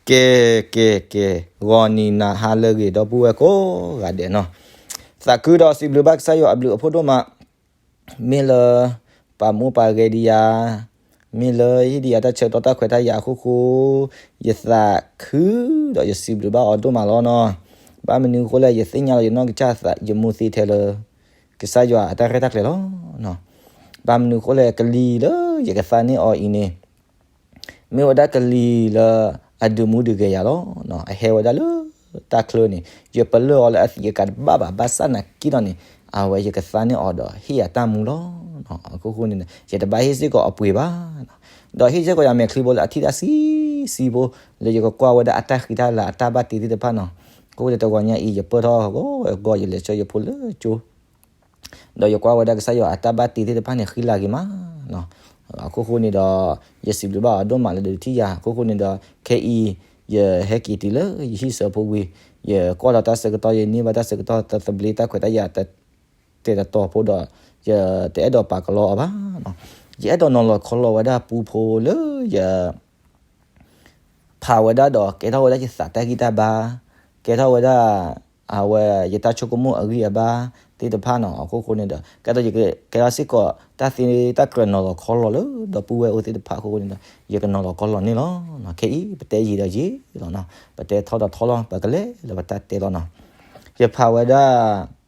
ကဲ ကဲ ကဲ, ဂီၤနံၤနၤဟါလၢအဂ့ၤ ဒီပုၢ်ဝဲၢ်ကိးဂၤဒဲးနီၤ, သးခုဒီးစံးဘျုးဘၣ်ကစၢ်ယွၤအဘျုးအဖှိၣ်ဒိၣ်မး, မ့ၢ်လၢ ပာ်မူပာ်ဂဲၤဒံးယၤ, မ့ၢ်လၢဟ့ၣ်ဒံးယၤတၢ်ဆၢကတီၢ်တၢ်ခွဲးတၢ်ယာ်အခိၣ်ဃိ, ယသးခုဒီးယစံးဘျုးဘၣ်အီၤဒိၣ်မးလီၤနီၤ. ဘၣ်မနုၤအဃိလဲၣ် ယသ့ၣ်ညါလီၤယနီၢ်ကစၢ်သး ယမူသ့ထဲလၢ ကစၢ်ယွၤအတၢ်ရဲၣ်တၢ်ကျဲၤလီၤ. ဘၣ်မနုၤအဃိလဲၣ် ကလံၤလၢယကသါန့ၢ်အီၤအံၤန့ၣ် မ့ၢ်ဝဲဒၣ်ကလံၤလၢအဒုးမူဒုးဂဲၤယၤလီၤ. အဟဲဝဲဒၣ်လၢတၢ်ချၢန့ၣ် ယပလၢၢ်အီၤလၢအသံးအကာ်တဘၣ်ဘၣ်, ဘၣ်ဆၣ်နာ်က့ဒီးန့ၣ် အဝဲယကသါန့ၢ်အီၤဒီးဟ့ၣ်ယၤတၢ်မူလီၤ. အခိၣ်ဃိန့ၣ် ယတဘၣ်ဟ့ၣ်စ့ၢ်ကီးအပှ့ၤဘၣ်, ဒီးဟ့ၣ်စ့ၢ်ကီးယၤမဲာ်ချံဖိလၢအထံၣ်တၢ်ဆံးဆံးဖိ လၢယကကွၢ်ဝဲဒၣ်အတၢ်ဃံတၢ်လၤအတၢ်ဘၣ်တ့သ့ၣ်တဖၣ်နီၤ. အဃိတဂီၤညါအံၤ ယပၢၢ်ထီၣ်ဂီၤဂီၤယလဲၤဆှၢယဖိလၢကၠိ ဒီးယကွၢ်ဝဲဒၣ်ကစၢ်ယွၤအတၢ်ဘၣ်တ့သ့ၣ်တဖၣ်န့ၣ် ဃံလၤဂ့ၤမးနီၤ. အခိၣ်ဃိန့ၣ်ဒီး ယစံးဘျုးဘၣ်အီၤဒိၣ်မးလၢဒုးထံၣ်ယၤ, အခိၣ်ဃိန့ၣ်ဒီးခဲအံၤ ယဟဲက့ၤတုၤလၢယဟံၣ်ဆၢဖိဝံၤ, ယကွၢ်ဒီးတၢ်ဆၢကတီၢ် ယန့ၢ်ဘၣ်တၢ်ဆၢကတီၢ် တသဘျ့တၢ်ခွဲးတၢ်ယာ် တတဲာ်တတီၤဖိဒီး ယတအဲၣ်ဒိးပာ်ကလီအီၤဘၣ်နီၤ. ယအဲၣ်ဒိးနီၤလီၤခီလီၤဝဲဒၣ်ပူဖိလၢယ ဖးဝဲဒၣ်ဒီးကဲထီၣ်ဝဲဒၣ်ယသးတၢ်ဂံၢ်တၢ်ဘါ, ကဲထီၣ်ဝဲဒၣ် အဝဲယတၢ်ဆိကမိၣ်အဂံၢ်အဘါသ့ၣ်တဖၣ်နီၤ. အခိၣ်ဃိန့ၣ်ဒီး ကဲထီၣ်ယကဲထီၣ်စ့ၢ်ကီးတၢ်သ့တၢ်ကြၢးနီၤလီၤခီလီၤလၢဒီပုၢ်ဝဲၢ်အိၣ်သ့ၣ်တဖၣ်အခိၣ်ဃိန့ၣ်ဒီး ယကနီၤလီၤခီလီၤန့ၣ်လီၤ. ခဲအံၤပတဲယံာ်ဒီးယံာ်လီၤနီၤ, ပတဲထီဒီးထီလီၤ, ပကလဲၤလၢပတၢ်တဲလီၤနီၤ. ယဖးဝဲဒၣ်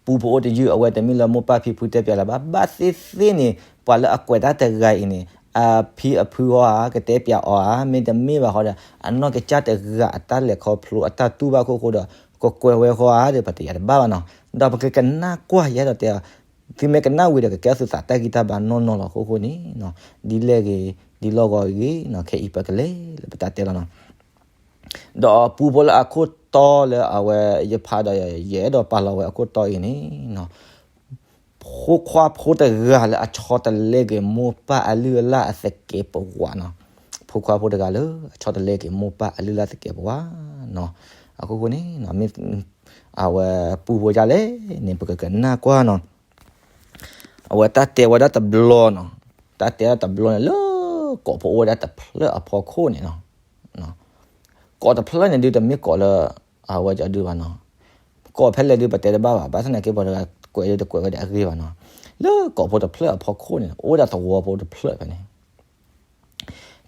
ပူဖိအိၣ်တယုၢ် အဝဲတမ့ၢ်လၢမိၢ်ပၢ်ဖံဖုတဲပၠးလၢၤဘၣ်, ဘၣ်သ့ၣ်သ့ၣ်န့ၣ် ပှၤလၢအကွဲးတၢ်တဂၤအံၤန့ၣ် အဖံအဖုဃီဧါ ကတဲပၠးအီၤဧါ, မ့တမ့ၢ်ဘၣ်ဃီဒီး အနီၢ်ကစၢ်တဂၤအတၢ်လဲၤခီဖျိအတၢ်တူၢ်ဘၣ်အခိၣ်ဃိဒီး ကကွဲးဝဲဃီဧါဒီး ပတယၤတဘၣ်ဘၣ်နီၤ. ဒီးပကကနၣ်ကွၢ်ယဲဒီးတဲအီၤ, သုမ့ၢ်ကနၣ်ဝံၤဒီး ကကဲသုသးတၢ်ဂံၢ်တၢ်ဘါနီၢ်နီၢ်လီၤ. အခိၣ်ဃိန့ၣ် ဒ်လဲၣ်ဂ့ၤ ဒ်လီၢ်ဂီၤဂ့ၤနီၤ, ခဲအံၤပကလဲၤလၢပတၢ်တဲလီၤနီၤ. ဒီးပူဖိလၢအခိၣ်တီလၢအဝဲယဖးဒီး ယအဲၣ်ဒိးပာ်လီၤဝဲအခိၣ်တီအံၤန့ၣ်, ဖိခွါဖိတဂၤလၢအဆီတလဲက့ၤမိၢ်ပၢ်အလုၢ်အလၢ်အသကဲးပဝးနီၤ, ဖိခွါဖိတဂၤလၢအဆီတလဲက့ၤမိၢ်ပၢ်အလုၢ်အလၢ်သကဲးပဝးနီၤ. အခိၣ်ဃိန့ၣ် မ့ၢ် အဝဲပူဖိဒ်လဲၣ်န့ၣ် ပကကနၣ်ကွၢ်နီၤ. အဝဲတၢ်တဲဝဲဒၣ်တဘျီနီၤ, တၢ်တဲဒၣ်တဘျီန့ၣ် လၢကိးဖိအိၣ်ဝဲဒၣ်တဖျၢၣ်အဖီခိၣ်န့ၣ်နီၤ, ကိးတဖျၢၣ်န့ၣ်ဒုးတမ့ၢ်ကိးလၢ အဝဲဒုးဘၣ်နီၤ, ကိးဖဲလဲၣ်ဒုးပတဲတဘၣ်ဘၣ်, ဘၣ်ဆၣ်သနာ်က့ပှၤတဂၤကွဲးဒုးတကွဲးဝဲဒၣ်အဂ့ၢ်ဘၣ်နီၤ. လၢကိးဖိတဖျၢၣ်အဖီခိၣ်န့ၣ် အိၣ်ဝဲဒၣ်သဝီဖိတဖျၢၣ်ဖဲန့ၣ်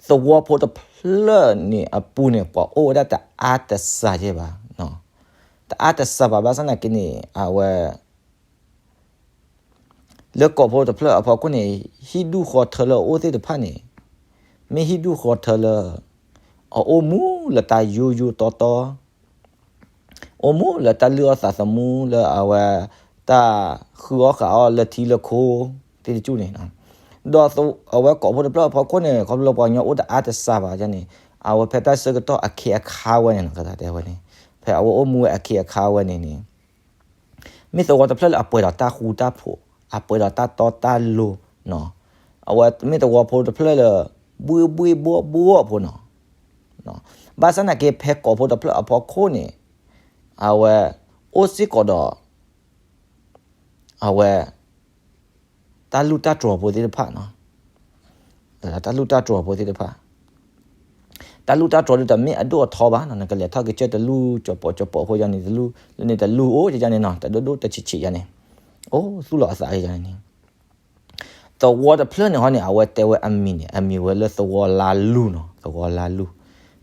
သဝီဖိတဖျၢၣ်န့ၣ်အပူၤန့ၣ် ပှၤအိၣ်ဝဲဒၣ်တအါတစှၤယဲၢ်ဘၣ်, တအါတစှၤဘၣ်, ဘၣ်ဆၣ်သနာ်က့န့ၣ် အဝဲ လၢကိးဖိတဖျၢၣ်အဖီခိၣ်န့ၣ် ဟံၣ်ဒူၣ်ဃီထၢလၢအအိၣ်သ့ၣ်တဖၣ်န့ၣ် မ့ၢ်ဟံၣ်ဒူၣ်ဃီထၢလၢ အအိၣ်မူလၢတၢ်ယိယိတီတီ အိၣ်မူလၢတၢ်လုၢ်အီၣ်သးသမူလၢအဝဲ တၢ်ဃုအီၣ်ဃးအီၣ်လၢထံလၢခိ သ့ၣ်တကၠူၢ်န့ၣ်, ဒီးအဝဲကိးဖိတဖျၢၣ်အဖီခိၣ်န့ၣ် ခီဖျိလၢပှၤကညီအိၣ်တအါတစှၤဘၣ်န့ၣ် အဝဲဖဲတၢ်ဆၢကတီၢ်အခ့အခါဝဲန့ၣ်နီၤ, ကသးတဲဝဲန့ၣ် ဖဲအဝဲအိၣ်မူဝဲအခ့အခါဝဲန့ၣ်န့ၣ် မ့ၢ်သဝီတဖျၢၣ်လၢအပှဲၤဒီးတၢ်ဃူတၢ်ဖိး, အပှဲၤဒီးတၢ်တီတၢ်လိၤ, အဝဲမ့ၢ်သဝီဖိတဖျၢၣ်လၢ ဘှ့ၣ်ဘှ့ၣ်ဘှီၣ်ဘှီၣ်ဖိနီၤ, ဘၣ်ဆၣ်သနာ်က့ဖဲကိးဖိတဖျၢၣ်အဖီခိၣ်န့ၣ် အဝဲ အိၣ်စ့ၢ်ကီးဒီး အဝဲ တၢ်လူၢ်တၢ်တြီၤဖိသ့ၣ်တဖၣ်နီၤ, တၢ်လူၢ်တၢ်တြီၤဖိသ့ၣ်တဖၣ် တၢ်လူၢ်တၢ်တြီၤဒုးတမ့ၢ်အဒိၣ်အထီဘၣ်နီၤ, နကလဲၤထီၣ်ကစၢၢ်တလူၢ်ကၠီၤပီးကၠီၤပီးဖိယါန့ၣ် တလူၢ် လၢန့ၣ်တလူၢ်အိၣ်ယါန့ၣ်နီၤ, တဒိၣ်ဒိၣ်တဆံးဆံးယါန့ၣ်, အိၣ်သူၣ်လီၤအသးယါန့ၣ် သဝီတဖျၢၣ်န့ၣ်ဟီန့ၣ် အဝဲတဲဝဲအမံၤန့ၣ် အမံၤဝဲလၢသဝီလါလူၢ်နီၤ, သဝီလါလူၢ်,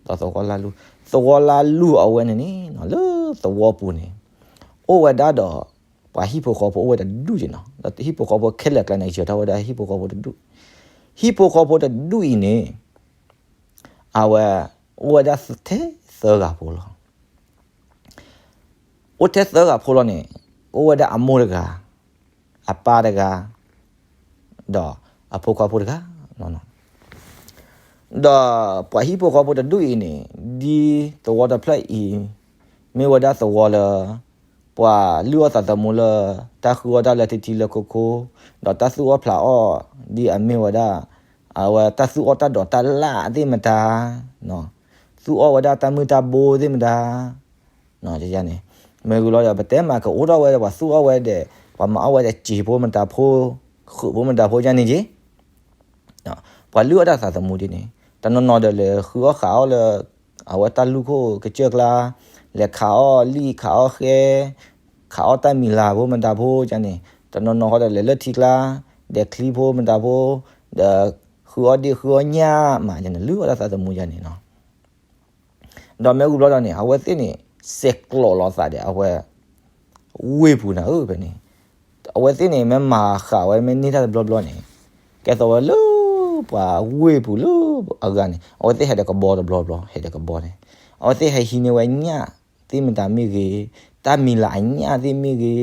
ဒီးသဝီလါလူၢ်, သဝီလါလူၢ်အဝဲန့ၣ်န့ၣ် လၢသဝီပူၤန့ၣ် အိၣ်ဝဲဒၣ်ဒီး ပှၤဟံၣ်ဖိဃီဖိအိၣ်ဝဲတဒူၣ်ယါနီၤ, ဒီးဟံၣ်ဖိဃီဖိခဲလၢာ်ကျါန့ၣ် ယၢၤထီၣ်ဝဲဒၣ်ဟံၣ်ဖိဃီဖိတဒူၣ်, ဟံၣ်ဖိဃီဖိတဒူၣ်အံၤန့ၣ် အဝဲ အိၣ်ဝဲဒၣ်ထဲသၢဂၤဖိလီၤ. အိၣ်ထဲသၢဂၤဖိလီၤန့ၣ် အိၣ်ဝဲဒၣ်အမိၢ်တဂၤ, အပၢ်တဂၤ, ဒီးအဖိခွါဖိတဂၤ, ဒီးပှၤဟံၣ်ဖိဃီဖိတဒူၣ်အံၤန့ၣ် ဒ်သဝီတဖျၢၣ်အံၤ မ့ၢ်ဝဲဒၣ်သဝီလၢ ပှၤလုၢ်အီၣ်သးသမူလၢ တၢ်ဃုအီၣ်တၢ်လၢထံထံလၢခိခိ, ဒီးတၢ်သူၣ်အီၣ်ဖျးအီၣ် ဒ်အမ့ၢ်ဝဲဒၣ် အဝဲတၢ်သူၣ်အီၣ်တၢ်ဒိးတၢ်လၣ်သ့ၣ်မတၤ, သူၣ်အီၣ်ဝဲဒၣ်တၢ်မုၢ်တၢ်ဘိသ့ၣ်မတၤ န့ၣ်, မ့ၢ်ဂ့ၤလီၤဒီး ပတဲမးကအိၣ်ထီၣ်ဝဲဒီး ပှၤသူၣ်အီၣ်ဝဲဒီး ပှၤမၤအီၣ်ဝဲဒီးစံာ်ဖိမတၤဖိ, ဃုာ်ဖိမတၤဖိယါန့ၣ်က့ၤ ပှၤလုၢ်အီၣ်တၢ်သးသမူဒ်န့ၣ် တနီၤနီၤဒီးလဲၤဃုအီၣ်ဃးအီၣ်လၢ အဝဲတၢ်လူၢ်ခိၣ်ကစၢၢ်ကျါ, လဲၤခးအီၣ်လံၣ်ခးအီၣ်ဃဲ, ခးအီၣ်တၢ်မံၤလၤဖိမတၤဖိယန့ၣ်, တနီၤနီၤဃီဒီးလဲၤလၢထံကျါ, ဒဲးချံဖိမတၤဖိ, ဒီးဃုအီၣ်ဒ့ၣ်ဃုအီၣ်ညၣ်မးယန့ၣ် လုၢ်အီၣ်တၢ်သးသမူယန့ၣ်နီၤ. ဒီးမ့ၢ်ဝံၤဘျီဒီးန့ၣ် အဝဲသ့ၣ်န့ၣ် ဆဲးကျိးလိာ်သးဒီးအဝဲ ဝ့ၢ်ပူၤနၤဧၢဖဲန့ၣ်, အဝဲသ့ၣ်န့ၣ် မ့ၢ်မၤဃာ်ဝဲ မ့ၢ်န့ၢ်တၢ်တဘျီဘျီန့ၣ်, ကဲသိးဝဲလၢပှၤဝ့ၢ်ပူၤလၢအဂၤန့ၣ် အဝဲသ့ၣ်ဟဲဒီးကဘီတဘျီဘျီ, ဟဲဒီးကဘီန့ၣ်, အဝဲသ့ၣ်ဟဲဟံးန့ၢ်ဝဲညၣ်သ့ၣ်မတၤမ့ၢ်ဂ့ၤ, တၢ်မံၤလၤအညၣ်သ့ၣ်မ့ၢ်ဂ့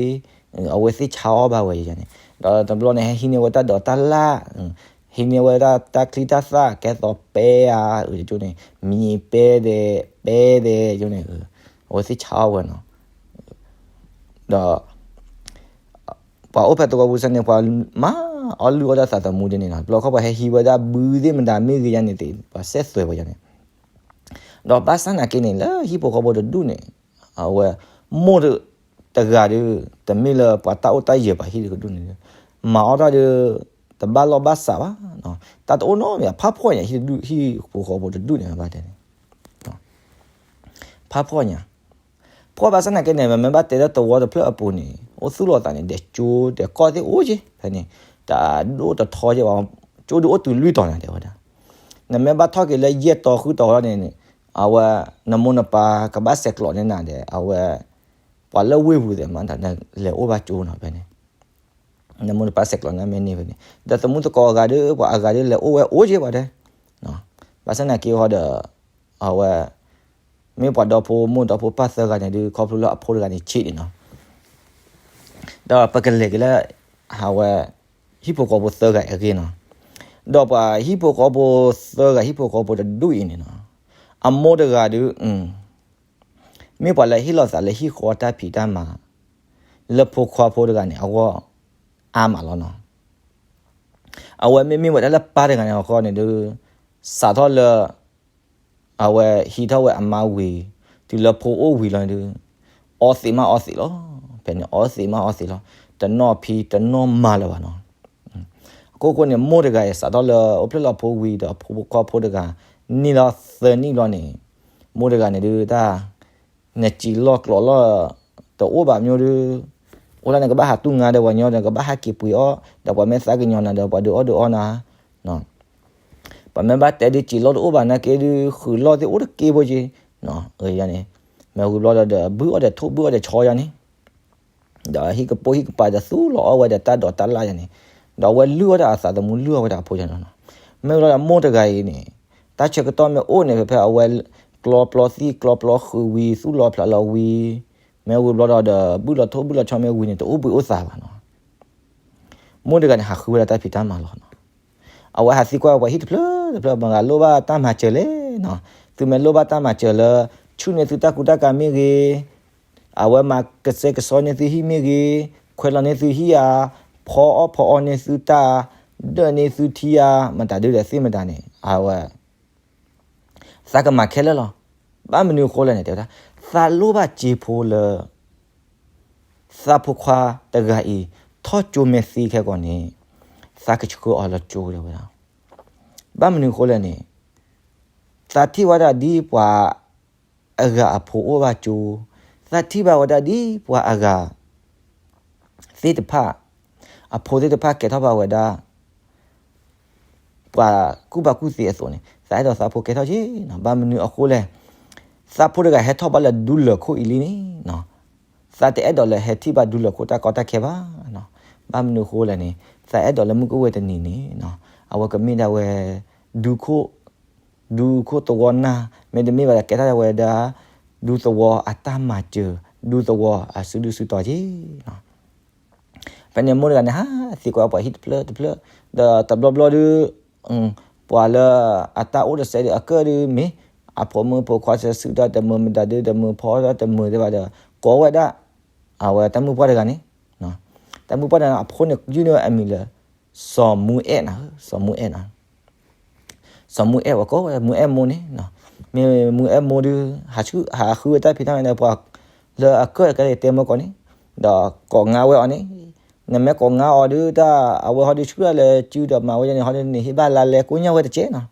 ၤ, အဝဲသ့ၣ်ဆါအီၣ်ဘၣ်ဝဲန့ၣ်, ဒီးတဘျီန့ၣ် ဟဲဟံးန့ၢ်ဝဲတၢ်ဒိးတၢ်လၣ်, ဟံးန့ၢ်ဝဲဒၣ်တၢ်ချံတၢ်သၣ် ကဲသိးပဲဧါ, န့ၣ် မံၤပဲဒဲး ပဲဒဲးန့ၣ်, အဝဲသ့ၣ်ဆါအီၣ်ဝဲနီၤ. ဒီး ပှၤအိၣ်ဖဲသဝီပူၤစ့ၢ်န့ၣ် ပှၤမၤအီၣ်လုၢ်အီၣ်တၢ်သးသမူဒ်န့ၣ်နီၤ, တဘျီခီပှၤဟဲဟံးဝဲဒၣ်ဘုသ့ၣ်မတၤမ့ၢ်ဂ့ၤယါန့ၣ်သ့ၣ် ပှၤစဲသွဲးဝဲယါန့ၣ်, ဒီးဘၣ်ဆၣ်နာ်က့န့ၣ် လၢဟံၣ်ဖိဃီဖိတဒူၣ်န့ၣ်, အဝဲ မိၢ်တဂၤဒီး တမ့ၢ်လၢပှၤတၢ်အိၣ်တၢ်ယၢၤပှၤဟံၣ်တကဒူၣ်န့ၣ်, မၤအီၣ်တၢ်ဒီး တဘၣ်လီၢ်ဘၣ်စးဘၣ်, တၢ်တအိၣ်နီတမံၤ ဖးဖှီၣ်ညါ ဟံၣ်တဒူၣ် ဟံၣ်ဖိဃီဖိတဒူၣ်န့ၣ် ဘၣ်တဲန့ၣ် ဖးဖှီၣ်ညါ, ဖှီၣ်ဘၣ်ဆၣ်နာ်က့န့ၣ် မ့မ့ၢ်ဘၣ်တဲလၢသဝီတဖျၢၣ်အပူၤန့ၣ် အိၣ်သူၣ်လီၤသးန့ၣ် ဒဲးကၠိဒဲးကီၢ်သ့ၣ်အိၣ်က့ၤဖဲန့ၣ်, တၢ်ဒိၣ်တထီက့ၤဘၣ်, ကၠိဒုးအိၣ်တုၤလွံၢ်တီၤန့ၣ် တဲဝဲဒၣ်, နမ့ၢ်ဘၣ်ထီၣ်က့ၤလၢယဲၢ်တီၤဃုတီၤလီၤန့ၣ်, အဝဲ နမိၢ်နပၢ်ကဘၣ်ဆဲးကျိးန့ၢ်နၤဒီး အဝဲ ပှၤလၢဝ့ၢ်ပူၤသ့ၣ်မး နလဲၤအိၣ်ဘၣ်ကၠိနီၤဖဲန့ၣ် နမိၢ်နပၢ်ဆဲးကျိးန့ၢ်မ့ၢ်န့ၢ်ဖဲန့ၣ် ဒီးသမူသကိးအဂၤဒီး ပှၤအဂၤဒီးလဲၤအိၣ်ဝဲအိၣ်က့ၤပှၤတဲ, ဘၣ်ဆၣ်နာ်က့ဟီဒီး အဝဲ မ့ၢ်ပှၤဒီဖိမိၢ်ဒီဖိပၢ်သၢဂၤန့ၣ်ဒုး ခီဖျိလၢအဖိတဂၤန့ၣ်ဆံးန့ၣ်နီၤ, ဒီးပကလဲၤက့ၤလၢ အဝဲ ဟံၣ်ဖိဃီဖိသၢဂၤအဂ့ၢ်နီၤ, ဒီးပှၤဟံၣ်ဖိဃီဖိသၢဂၤ ဟံၣ်ဖိဃီဖိတဒူၣ်အံၤန့ၣ်နီၤ, အမိၢ်တဂၤဒုး မ့ၢ်ပှၤလၢဟ့ၣ်လီၤသးလၢဟံၣ်ဃီတၢ်ဖံးတၢ်မၤ လၢဖိခွါဖိတဂၤန့ၣ် အဂီၢ်အါမးလီၤနီၤ. အဝဲမ့မ့ၢ်ဝဲဒၣ်လၢပၢ်တဂၤန့ၣ်အဃိန့ၣ်ဒုး စးထီၣ်လၢ အဝဲဟံးထီၣ်ဝဲအမါဝံၤ တုၤလၢဖိအိၣ်ဝံၤလီၤန့ၣ်ဒုး အီသံးမးအီသံးလီၤ. ဖဲန့ၣ်အီသံးမးအီသံးလီၤ. တနီၣ်ဖံးတနီၣ်မၤလၢၤဘၣ်နီၤ. အခိၣ်ဃိန့ၣ် မိၢ်တဂၤအံၤ စးထီၣ်လၢအိၣ်ဖျဲၣ်လီၤဖိဝံၤဒီးဖိခွါဖိတဂၤ န့ၢ်လီၤသၢနံၣ်ဘျီန့ၣ် မိၢ်တဂၤန့ၣ်ဒုးတၢ် နစံးလီၢ်ကျိးလီၢ် တအိၣ်ဘၣ်မ့ၢ်ဒုး အိၣ်လၢနကဘၣ်ဟးတူၢ်ငါဒီးပှၤညီဒီး ကဘၣ်ဟးက့ၤပှ့ၤအီၣ် ဒီးပှၤမ့ၢ်သးကညီၤနၤဒီးပှၤဒုးအီၣ်ဒုးအီနၤ ပမ့ၢ်ဘၣ်တဲဒုးစံးလီၢ်တအိၣ်ဘၣ်နာ်က့ဒုး ဃုာ်လီၢ်သ့ၣ်အိၣ်တက့ၢ်ဖိက့ၤ န့ၣ် မ့ၢ်ဝံၤဘျီဒီး ဘုအီၣ်ဒီးထိၣ်ဘုအီၣ်ဒီးဆီယါန့ၣ် ဒီးဟံၣ်ကပိာ်ဟံၣ်ကပၤဒီးသူၣ်လီၤအီၣ်ဝဲဒီးတၢ်ဒိးတၢ်လၣ်ယါန့ၣ် ဒီးအဝဲလုၢ်အီၣ်ဒီးအသးသမူလုၢ်အီၣ်ဝဲဒၣ်အဖိယါန့ၣ်လီၤ. မ့ၢ်ဝံၤဘျီဒီးမိၢ်တဂၤအံၤန့ၣ် တၢ်ဆၢကတီၢ်မ့ၢ်အိၣ်န့ၣ် ဖဲဖဲအဝဲ ကျီပျီသံၣ်ကျီပျီဃုာ်ဝံၤ သူၣ်လီၤဖျးလီၤဝံၤ မ့ၢ်ဝံၤဘျီဒီး ဘုၣ်လီၤထိၣ်ဘုၣ်လီၤဆီမ့ၢ်ဝံၤန့ၣ် တအိၣ်ဘှံးအိၣ်သါဘၣ်နီၤ. မိၢ်တဂၤန့ၣ် ဟးဃုဝဲဒၣ်တၢ်ဖံးတၢ်မၤလီၤနီၤ. အဝဲဟးသံကွၢ်ပှၤဟံၣ်တဖျၢၣ်တဖျၢၣ် မတၤဂၤလိၣ်ဘၣ်တၢ်မၤစၢၤလဲၣ်နီၤ. သုမ့ၢ်လိၣ်ဘၣ်တၢ်မၤစၢၤလၢ ဆူၣ်န့ၢ်သုတၢ်ကူတၢ်ကၤမ့ၢ်ဂ့ၤ, အဝဲမၤကစဲကစီန့ၢ်သုဟံၣ်မ့ၢ်ဂ့ၤ, ခွဲးလီၤန့ၢ်သုဟံၣ်ဧါ, ဖီအီၣ်ဖီအီန့ၢ်သုတၢ်, ဒၢၣ်န့ၢ်သုထံဧါ, မတၤဒုးဒီးသ့ၣ်မတၤန့ၣ် အဝဲ သးကမၤခဲလၢာ်လီၤ. ဘၣ်မနုၤအဃိလဲၣ်န့ၣ် တဲဝဲဒၣ် သးလိၣ်ဘၣ်စ့ဖိလၢ သးဖိခွါတဂၤအံၤ ထီၣ်ကၠိမဲာ်သံခဲကိာ်န့ၣ် သးကဆှၢအီၤလၢကၠိတဲဝဲဒၣ်. ဘၣ်မနုၤအဃိလဲၣ်န့ၣ် သးထံၣ်ဝဲဒၣ်ဒ်ပှၤအဂၤအဖိအိၣ်ဘၣ်ကၠိ, သးထံၣ်ဘၣ်ဝဲဒၣ်ဒ်ပှၤအဂၤ သ့ၣ်တဖၣ် အဖိသ့ၣ်တဖၣ်ကဲထီၣ်ဘၣ်ဝဲဒၣ် ပှၤကူၣ်ဘၣ်ကူၣ်သ့အသိးန့ၣ် သးအဲၣ်ဒိးသးဖိကဲထီၣ်က့ၤနီၤ. ဘၣ်မနုၤအဃိလဲၣ်, သးဖိတဂၤဟဲထီၣ်ဘၣ်လၢဒူလၢာ်ခိၣ်အံၤလံန့ၣ်နီၤ, သးတအဲၣ်ဒိးလၢဟဲထံၣ်ဘၣ်ဒူလၢာ်ခိၣ်တၢ်ကီတၢ်ခဲဘၣ်နီၤ. ဘၣ်မနုၤအဃိလဲၣ်န့ၣ် သးအဲၣ်ဒိးလၢမုၢ်ကအိၣ်ဝဲတနံၤန့ၣ်နီၤ အဝဲကမ့ၢ်ဒၣ်ဝဲ ဒူခိၣ် ဒူခိၣ်သဝီနၢ် မ့တမ့ၢ်ဘၣ်ဒီးကဲထီၣ်ဝဲဒၣ် ဒူသဝီအတၢ်မၤစၢၤ ဒူသဝီအစုဒုၣ်စုတီၤက့ၤနီၤ. ဖဲန့ၣ်မိၢ်တဂၤန့ၣ် ဟးသံကွၢ်ပှၤဟံၣ်တဖျၢၣ်တဖျၢၣ် ဒီးတဘျီဘျီဒုး ပှၤလၢအတၢ်အိၣ်တစဲးဒီးအကၢၣ်ဒုးမ့ၢ် အဖိမုၣ်ဖိခွါဆၢစုတၢ်တမုာ် မတၤဒုးတမုာ် ဖီအီၣ်တၢ်တမုာ်သ့ၣ်ဘၣ်ဒီး ကိးဝဲဒၣ် အဝဲတၢ်မုၣ်ပှၢ်တဂၤန့ၣ် တၢ်မုၣ်ပှၢ်တဂၤန့ၣ် အဖိန့ၣ် ယုၢ်န့ၢ်ဝဲအမံၤလၢ စီၤမူအဲၣ်နီၤ စီၤမူအဲၣ်နီၤ စီၤမူအဲၣ်ဝဲကိးဝဲ မူအဲၣ်မိၢ်န့ၣ် မ့ၢ်မူအဲၣ်မိၢ်ဒုး ဟးဃုဝဲတၢ်ဖံးတၢ်မၤန့ၣ် ပှၤလၢအကၢၣ်ကဲတဲမၢ်ကီးန့ၣ် ဒီးကိးငါဝဲအီၤန့ၣ် နမ့ၢ်ကိးငါအီၤဒုး တၢ်အဝဲဟီဒုးဆူၣ်ဒၣ်လဲာ်စုဒီးမၤဝဲန့ၣ် ဟီဒုးန့ၣ် ဟ့ၣ်ဘၣ်လါလဲကိညၢ်ဝဲတကဲးနီၤ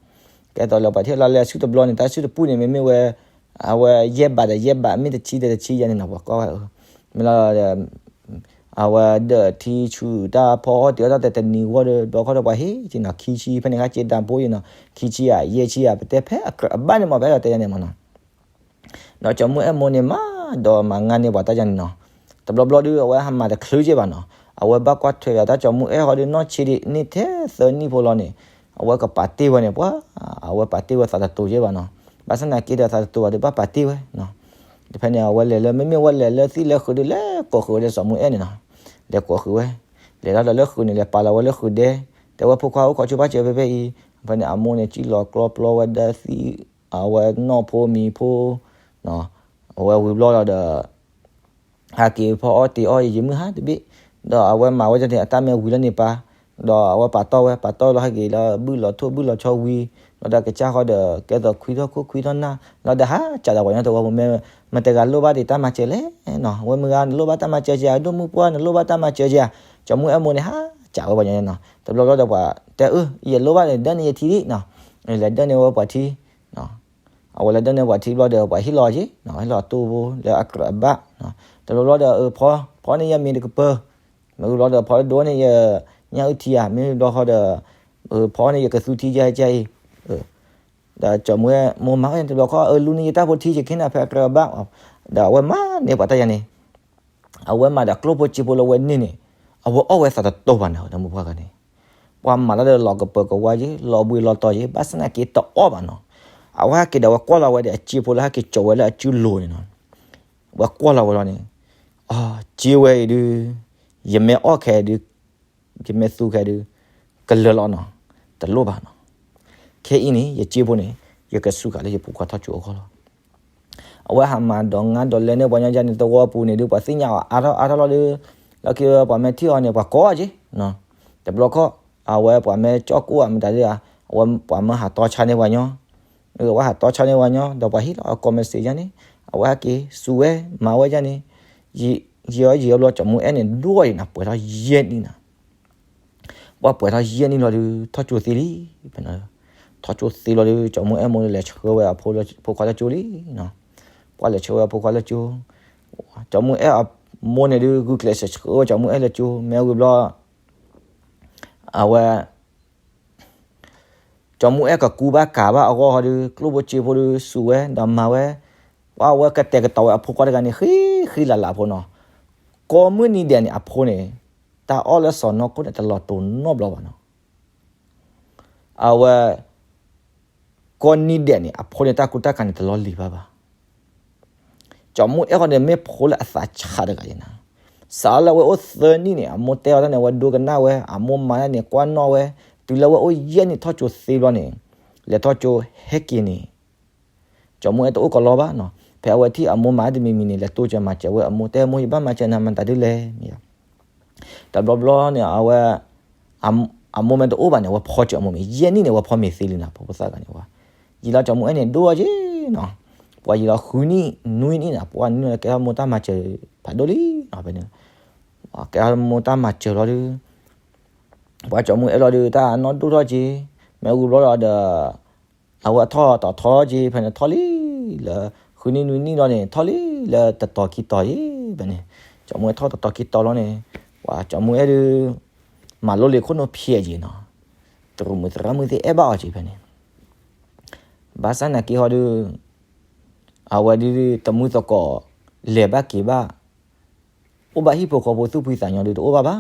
ကဲသိးလၢပှၤထံၣ်လီၤလဲၤဆူတဘျီန့ၣ် တၢ်ဆူၣ်တပူၣ်န့ၣ် မ့မ့ၢ်ဝဲ အဝဲယဲၢ်ဘးဒီးယဲၢ်ဘး မ့ၢ်တဆံဒီးတဆံယဲၢ်န့ၣ်နီၤ ပှၤကွၢ်ဝဲ မ့ၢ်လီၤဒီး အဝဲဒၢးထံဆူၣ်တၢ်ဖီအီၣ်တ့ၤအီၣ်တၢ်တနံၤဂီၢ်ဒီး ဘျီခီဒီးပှၤဟ့ၣ်က့ၤနီၤ ခံဆံ ဖဲန့ၣ်ခါက့ၤဒၣ်ဖိအံၤနီၤ ခံဆံဧါ ယဲၢ်ဆံဧါ ပတဲဖဲအကြၢးအဘၣ်န့ၣ်မ့ၢ် ဖဲဒီးတဲယၤန့ၣ်မ့ၢ်နီၤ ဒီးကၠီၤမူအဲၣ်မိၢ်န့ၣ်မၤဒီးမၤငါန့ၢ်ပှၤတၢ်ယၤန့ၣ်နီၤ, တဘျီဘျီဒုး အဝဲဟးမၤတချုးက့ဘၣ်နီၤ, အဝဲဘၣ်ကွၢ်ထွဲဒီးတၢ်ကၠီၤမူအဲၣ်ဃီဒုး နီၢ်ဆံးဒံး န့ၢ်ထဲသၢနံၣ်ဖိလီၤန့ၣ်, အဝဲကပာ်တ့ၢ်ဝဲန့ၣ် ပှၤ အဝဲပာ်တ့ၢ်ဝဲသးတတိၤက့ဘၣ်နီၤ, ဘၣ်ဆၣ်သနာ်က့ဒီးသးတတိၤဘၣ်ဒုး ဘၣ်ပာ်တ့ၢ်ဝဲနီၤ, ဒီးဖဲန့ၣ် အဝဲလဲၤလၢ မ့မ့ၢ်ဝဲလဲၤလၢသံၣ်လၢဃုာ်ဒုး လဲၤကိးဃုာ်ဝဲဒီးကၠီၤမူအဲၣ်န့ၣ်နီၤ, လဲၤကိးဃုာ်ဝဲ, လဲၤလီၤဒီးလၢဃုာ်န့ၣ် လဲၤပာ်လီၤဝဲလၢဃုာ်ဒဲ, တဲဝဲဖိခွါအိၣ်ခိးဆူၣ်ဖးစၢၤဖဲဖဲအံၤ, ဖဲန့ၣ် အမိၢ်န့ၣ် စံၣ်လီၤကျီပျီဝဲဒၣ်သံၣ် အဝဲနီၢ်ဖိမံၤဖိ အဝဲဝံၤဘျီလီၤဒီး ဟဲက့ၤဖီအီၣ်တ့ၤအီၣ် ယံာ်မုၢ်ဟါတဘ့ၣ်, ဒီးအဝဲမၤဝဲဒၣ်န့ၣ် အတၢ်မ့ၢ်ဝံၤလီၤန့ၣ်ပၢ်, ဒီးအဝဲပာ်တီၢ်ဝဲ ပာ်တီၢ်လီၤဟဲက့ၤလၢဘုၣ်လီၤထိၣ်ဘုၣ်လီၤဆီဝံၤ, လီၤဒီးကစၢ်ဃီဒီး ကဲသိးခွံထီၣ်ခိၣ်ခွံထီၣ်နၢ်, လီၤဒီးဟးကးဒီးပှၤကညီတဝီပူၤ မ့ၢ် မတဂၤလိၣ်ဘၣ်ဒံးတၢ်မၤစၢၤလဲၣ်နီၤ, ဝဲမုၢ်ဂၤနလိၣ်ဘၣ်တၢ်မၤစၢၤက့ဧါ, ဒိၣ်မုၣ်ပှၢ်နလိၣ်ဘၣ်တၢ်မၤစၢၤက့ဧါ, ကၠီၤမူအဲၣ်မိၢ်န့ၣ် ဟးကးဝဲပှၤကညီနီၤ, တဘျီဘျီဒီးပှၤတဲအၢ ယလိၣ်ဘၣ်ဒီး ဒၢန့ၢ်ယထံဒံးနီၤ, လဲၤဒၢန့ၢ်ဝဲပှၤထံ အဝဲလဲၤဒၢန့ၢ်ပှၤထံဘျီဒီး ပှၤဟ့ၣ်လီၤက့, ဟ့ၣ်လီၤအတိၢ်ဖိလၢအကြၢးအဘၣ်, တဘျီဘျီဒီး ဖီန့ၢ်ယမ့ၤတကပၢၤ, မ့ၢ်ဝံၤဘျီဒီး ဖီဒိၣ်န့ၢ်ယညၣ်အုၣ်ထံဧါ, မ့ၢ်ဘျီဃီဒီး ဖီန့ၢ်ယကသူထံကဲကဲအံၤ, ဒီးကၠီၤမူအဲၣ်မိၢ်မၤဝဲန့ၣ် တဘျီဃီ အၢ လူန့ၢ်ယတၢ်ဖိထံယခ့နၤ ဖဲအကြၢးအဘၣ်, ဒီးအဝဲမၤန့ၢ်ပှၤတၢ်ယၤန့ၣ် အဝဲမၤဒီးကျိၣ်ဖိစ့ဖိလၢအဝဲန့ၢ်န့ၣ်, အဝဲအီၣ်ဝဲသးတတိၤဘၣ်န့ၣ် တမူပှၤဂၤန့ၣ်, ပှၤမၤလီၤဒီးလီၤကပၢၤကဝါက့, လီၤဘှံးလီၤတီၤက့, ဘၣ်ဆၣ်သနာ်က့တအီၣ်ဘၣ်နီၤ, အဝဲဟဲက့ၤဒီးအဝဲကွၢ်လီၤဝဲဒီးအစ့ဖိလၢဟဲက့ၤကၠီၤဝဲလၢအစုလိၤန့ၣ်နီၤ, အဝဲကွၢ်လီၤဝဲလီၤန့ၣ်, အစ့ဝဲအံၤဒုး, ယမ့ၢ်အီၣ်ခဲဒုး ယမ့ၢ်သူခဲဒုး ကလၢာ်လီၤနီၤ, တလိၣ်ဘၣ်နီၤ, ခဲအံၤန့ၣ် ယစ့ဖိန့ၣ် ယကစူးဃာ်လၢယဖိခွါထီၣ်ကၠိအဂီၢ်လီၤ. အဝဲဟးမၤဒီးငါဒီးလဲန့ၢ်ပှၤညီယါန့ၣ် သဝီပူၤန့ၣ်ဒုး ပှၤသ့ၣ်ညါအီၤအါထီၣ်အါထီၣ်လီၤဒီး, လီၢ်ခံဝဲပှၤမ့ၢ်ထံၣ်အီၤန့ၣ် ပှၤကိးအီၤက့, တဘျီခီၣ် အဝဲပှၤမ့ၢ်ကၠီၣ်ကိၣ်အမတၤဒုးဧါ, အဝဲပှၤမၢဟးတီဆါန့ၢ်ပှၤညီ, အဝဲဟးတီဆါန့ၢ်ပှၤညီ ဒီးပှၤဟ့ၣ်လီၤအကိးမ့ၢ်စ့ၢ်ယါန့ၣ်, အဝဲဟဲက့ၤစူးဝဲ မၤဝဲယါန့ၣ်, ယံာ်အီၤယံာ်အီၤဘျီ ကၠီၤမူအဲၣ်န့ၣ် ဒိၣ်အီၤယံာ်နၤ ပှဲၤထီၣ်ယဲၢ်နံၣ်နၤ ပှၤပှဲၤထီၣ်ယဲၢ်နံၣ်လီၤဒုး ထီၣ်ကၠိသ့လံ, ထီၣ်ကၠိသ့လီၤဒုး ကၠီၤမူအဲၣ်မိၢ်လဲၤဆှၢဝဲအဖိခွါလၢကၠိလံ, ပှၤလဲၤဆှၢဝဲအဖိခွါလၢကၠိ, ကၠီၤမူအဲၣ်အမိၢ်န့ၣ်ဒုး ဂုာ်ကျဲးစၢးဆှၢဝဲကၠီၤမူအဲၣ်လၢကၠိ မ့ၢ်ဝံၤဘျီ အဝဲ ကၠီၤမူအဲၣ်ကကူဘၣ်ကၤဘၣ်အဂီၢ်ဟီဒုး ကျိၣ်ဖိစ့ဖိဒုး စူးဝဲဒီးမၤဝဲ, ပှၤဝဲကတဲာ်ကတီၤဝဲအဖိခွါတဂၤန့ၣ် ဃံဃံလၤလၤအဖိနီၤ, ကိးမုၢ်နံၤဒဲးန့ၣ်အဖိန့ၣ် တၢ်အီၣ်လၢစီၤနီၢ်ခိၣ်န့ၣ် တလီၤတိၤနီတဘျီဘၣ်နီၤ, အဝဲ ကိးနံၤဒဲးန့ၣ် အဖိန့ၣ် တၢ်ကူတၢ်ကၤန့ၣ် တလီၤလံၤဘၣ်ဘၣ် ကၠီၤမူအဲၣ်ဃီန့ၣ် မ့ၢ်ဖိလၢအသးဆးတဂၤန့ၣ်နၤ, စးလၢအဝဲအိၣ်သၢနံၣ်န့ၣ် အမိၢ်တဲအီၤတၢ်န့ၣ် အဝဲဒိကနၣ်ဝဲ အမိၢ်မၤတၢ်န့ၣ် ကွၢ်နီၣ်ဝဲ, တုၤလၢအဝဲအိၣ်ယဲၢ်နံၣ်ထီၣ်ကၠိသ့ဘျီန့ၣ်, လဲၤထီၣ်ကၠိဟဲက့ၤန့ၣ်, ကၠီၤမူအဲၣ်တအိၣ်ကလီဘၣ်နီၤ, ဖဲအဝဲထံၣ်အမိၢ်မၤတမံၤမံၤန့ၣ် လဲၤတိစၢၤမၤစၢၤဝဲအမိၢ် တဲမိၢ် ယဘၣ်မၤစၢၤနၤမတၤဒုလဲၣ် တဘျီဘျီန့ၣ် အဝဲ အမိၢ်မ့ၢ်တအိၣ်ဘၣ်န့ၣ် အဝဲဖီစၢၤအမိၢ်မ့ၢ် ယဲၢ်နံၣ်န့ၣ် အဝဲဖီမ့ၤသ့လံနၤ ဖိပသၣ်ဂၤန့ၣ်ဝဲ, ယံာ်လီၤကၠီၤမူအဲၣ်န့ၣ် ဒိၣ်အီၤက့နီၤ, ပှၤယံာ်လီၤဃုနံၣ်နွံနံၣ်န့ၣ် ပှၤနုာ်လီၤကဲထီၣ်မိၢ်တၢ်မၤစၢၤဖးဒိၣ်လံနီၤ ဖဲန့ၣ်, ကဲထီၣ်မိၢ်တၢ်မၤစၢၤလီၤဒုး ပှၤကၠီၤမူအဲၣ်လီၤဒုး တၢ်နီၢ်ဒိၣ်ထီၣ်က့, မ့ၢ်ဝံၤဘျီလီၤဒီး အဝဲထီၣ်တီၤထီက့ ဖဲန့ၣ်ထီၣ်လံလၢ ဃုနံၣ်နွံနံၣ်လီၤန့ၣ် ထီၣ်လံလၢတတီၤခံတီၤအံၤ ဖဲန့ၣ်, ကၠီၤမူအဲၣ်ထီၣ်တတီၤခံတီၤလီၤန့ၣ်, ပှၤကၠီၤမူအဲၣ်ဒုး မၤလိလံၤခိၣ်နူာ်ဖျဲးက့နီၤ, တရူးမုၣ်သရၣ်မုၣ်သ့ၣ်အဲၣ်ဘၣ်အီၤက့ဖဲန့ၣ်, ဘၣ်ဆၣ်နာ်က့ဟီဒုး အဝဲဒုးတမုၢ်သကိး လဲၤဘၣ်က့ၤဘၣ် အိၣ်ဘၣ်ဟံၣ်ဖိဃီဖိသူၣ်ဖှံသးညီဒုးတအိၣ်ဘၣ်ဘၣ်,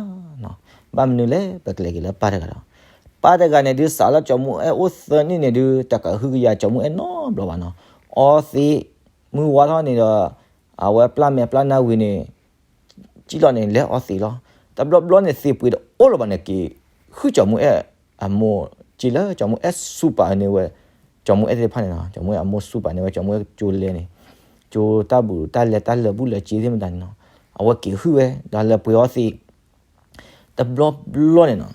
ဘၣ်မနုၤလဲၣ် ပကျဲၤက့ၤလၢပၢ်တဂၤဒီး, ပၢ်တဂၤန့ၣ်ဒုး စးလၢကၠီၤမူအဲၣ်အိၣ်သၢနံၣ်န့ၣ်ဒုး တကဟုကယာ်ကၠီၤမူအဲၣ်နီတဘျီဘၣ်နီၤ, အီသံး မုၢ်ဝါထီၣ်န့ၣ်ဒီး အဝဲပျၢ်မဲာ်ပျၢ်နါဝံၤန့ၣ် ကံၣ်လီၤန့ၣ် လဲၤအီသံးလီၤ, တဘျီဘျီန့ၣ် သံးပှ့ၤတအိၣ်လၢၤဘၣ်န့ၣ်က့ၤ ဟုၣ်ကၠီၤမူအဲၣ်အမိၢ်, က့ၤလၢကၠီၤမူအဲၣ်စူးပာ်န့ၢ်ဝဲ ကၠီၤမူအဲၣ်သ့ၣ်တဖၣ်န့ၣ်နီၤ, ကၠီၤမူအဲၣ်အမိၢ်စူးပာ်န့ၢ်ဝဲ ကၠီၤမူအဲၣ်ကၠိလဲန့ၣ်, ကၠိတၢ်ဘူးတၢ်လဲတၢ်လၢာ်ဘူၣ်လၢာ်စ့သ့ၣ်မတၤန့ၣ်နီၤ, အဝဲက့ၤဟုၣ်ဝဲ ဒီးလဲၤပှ့ၤအီသံး တဘျီဘျီန့ၣ်နီၤ,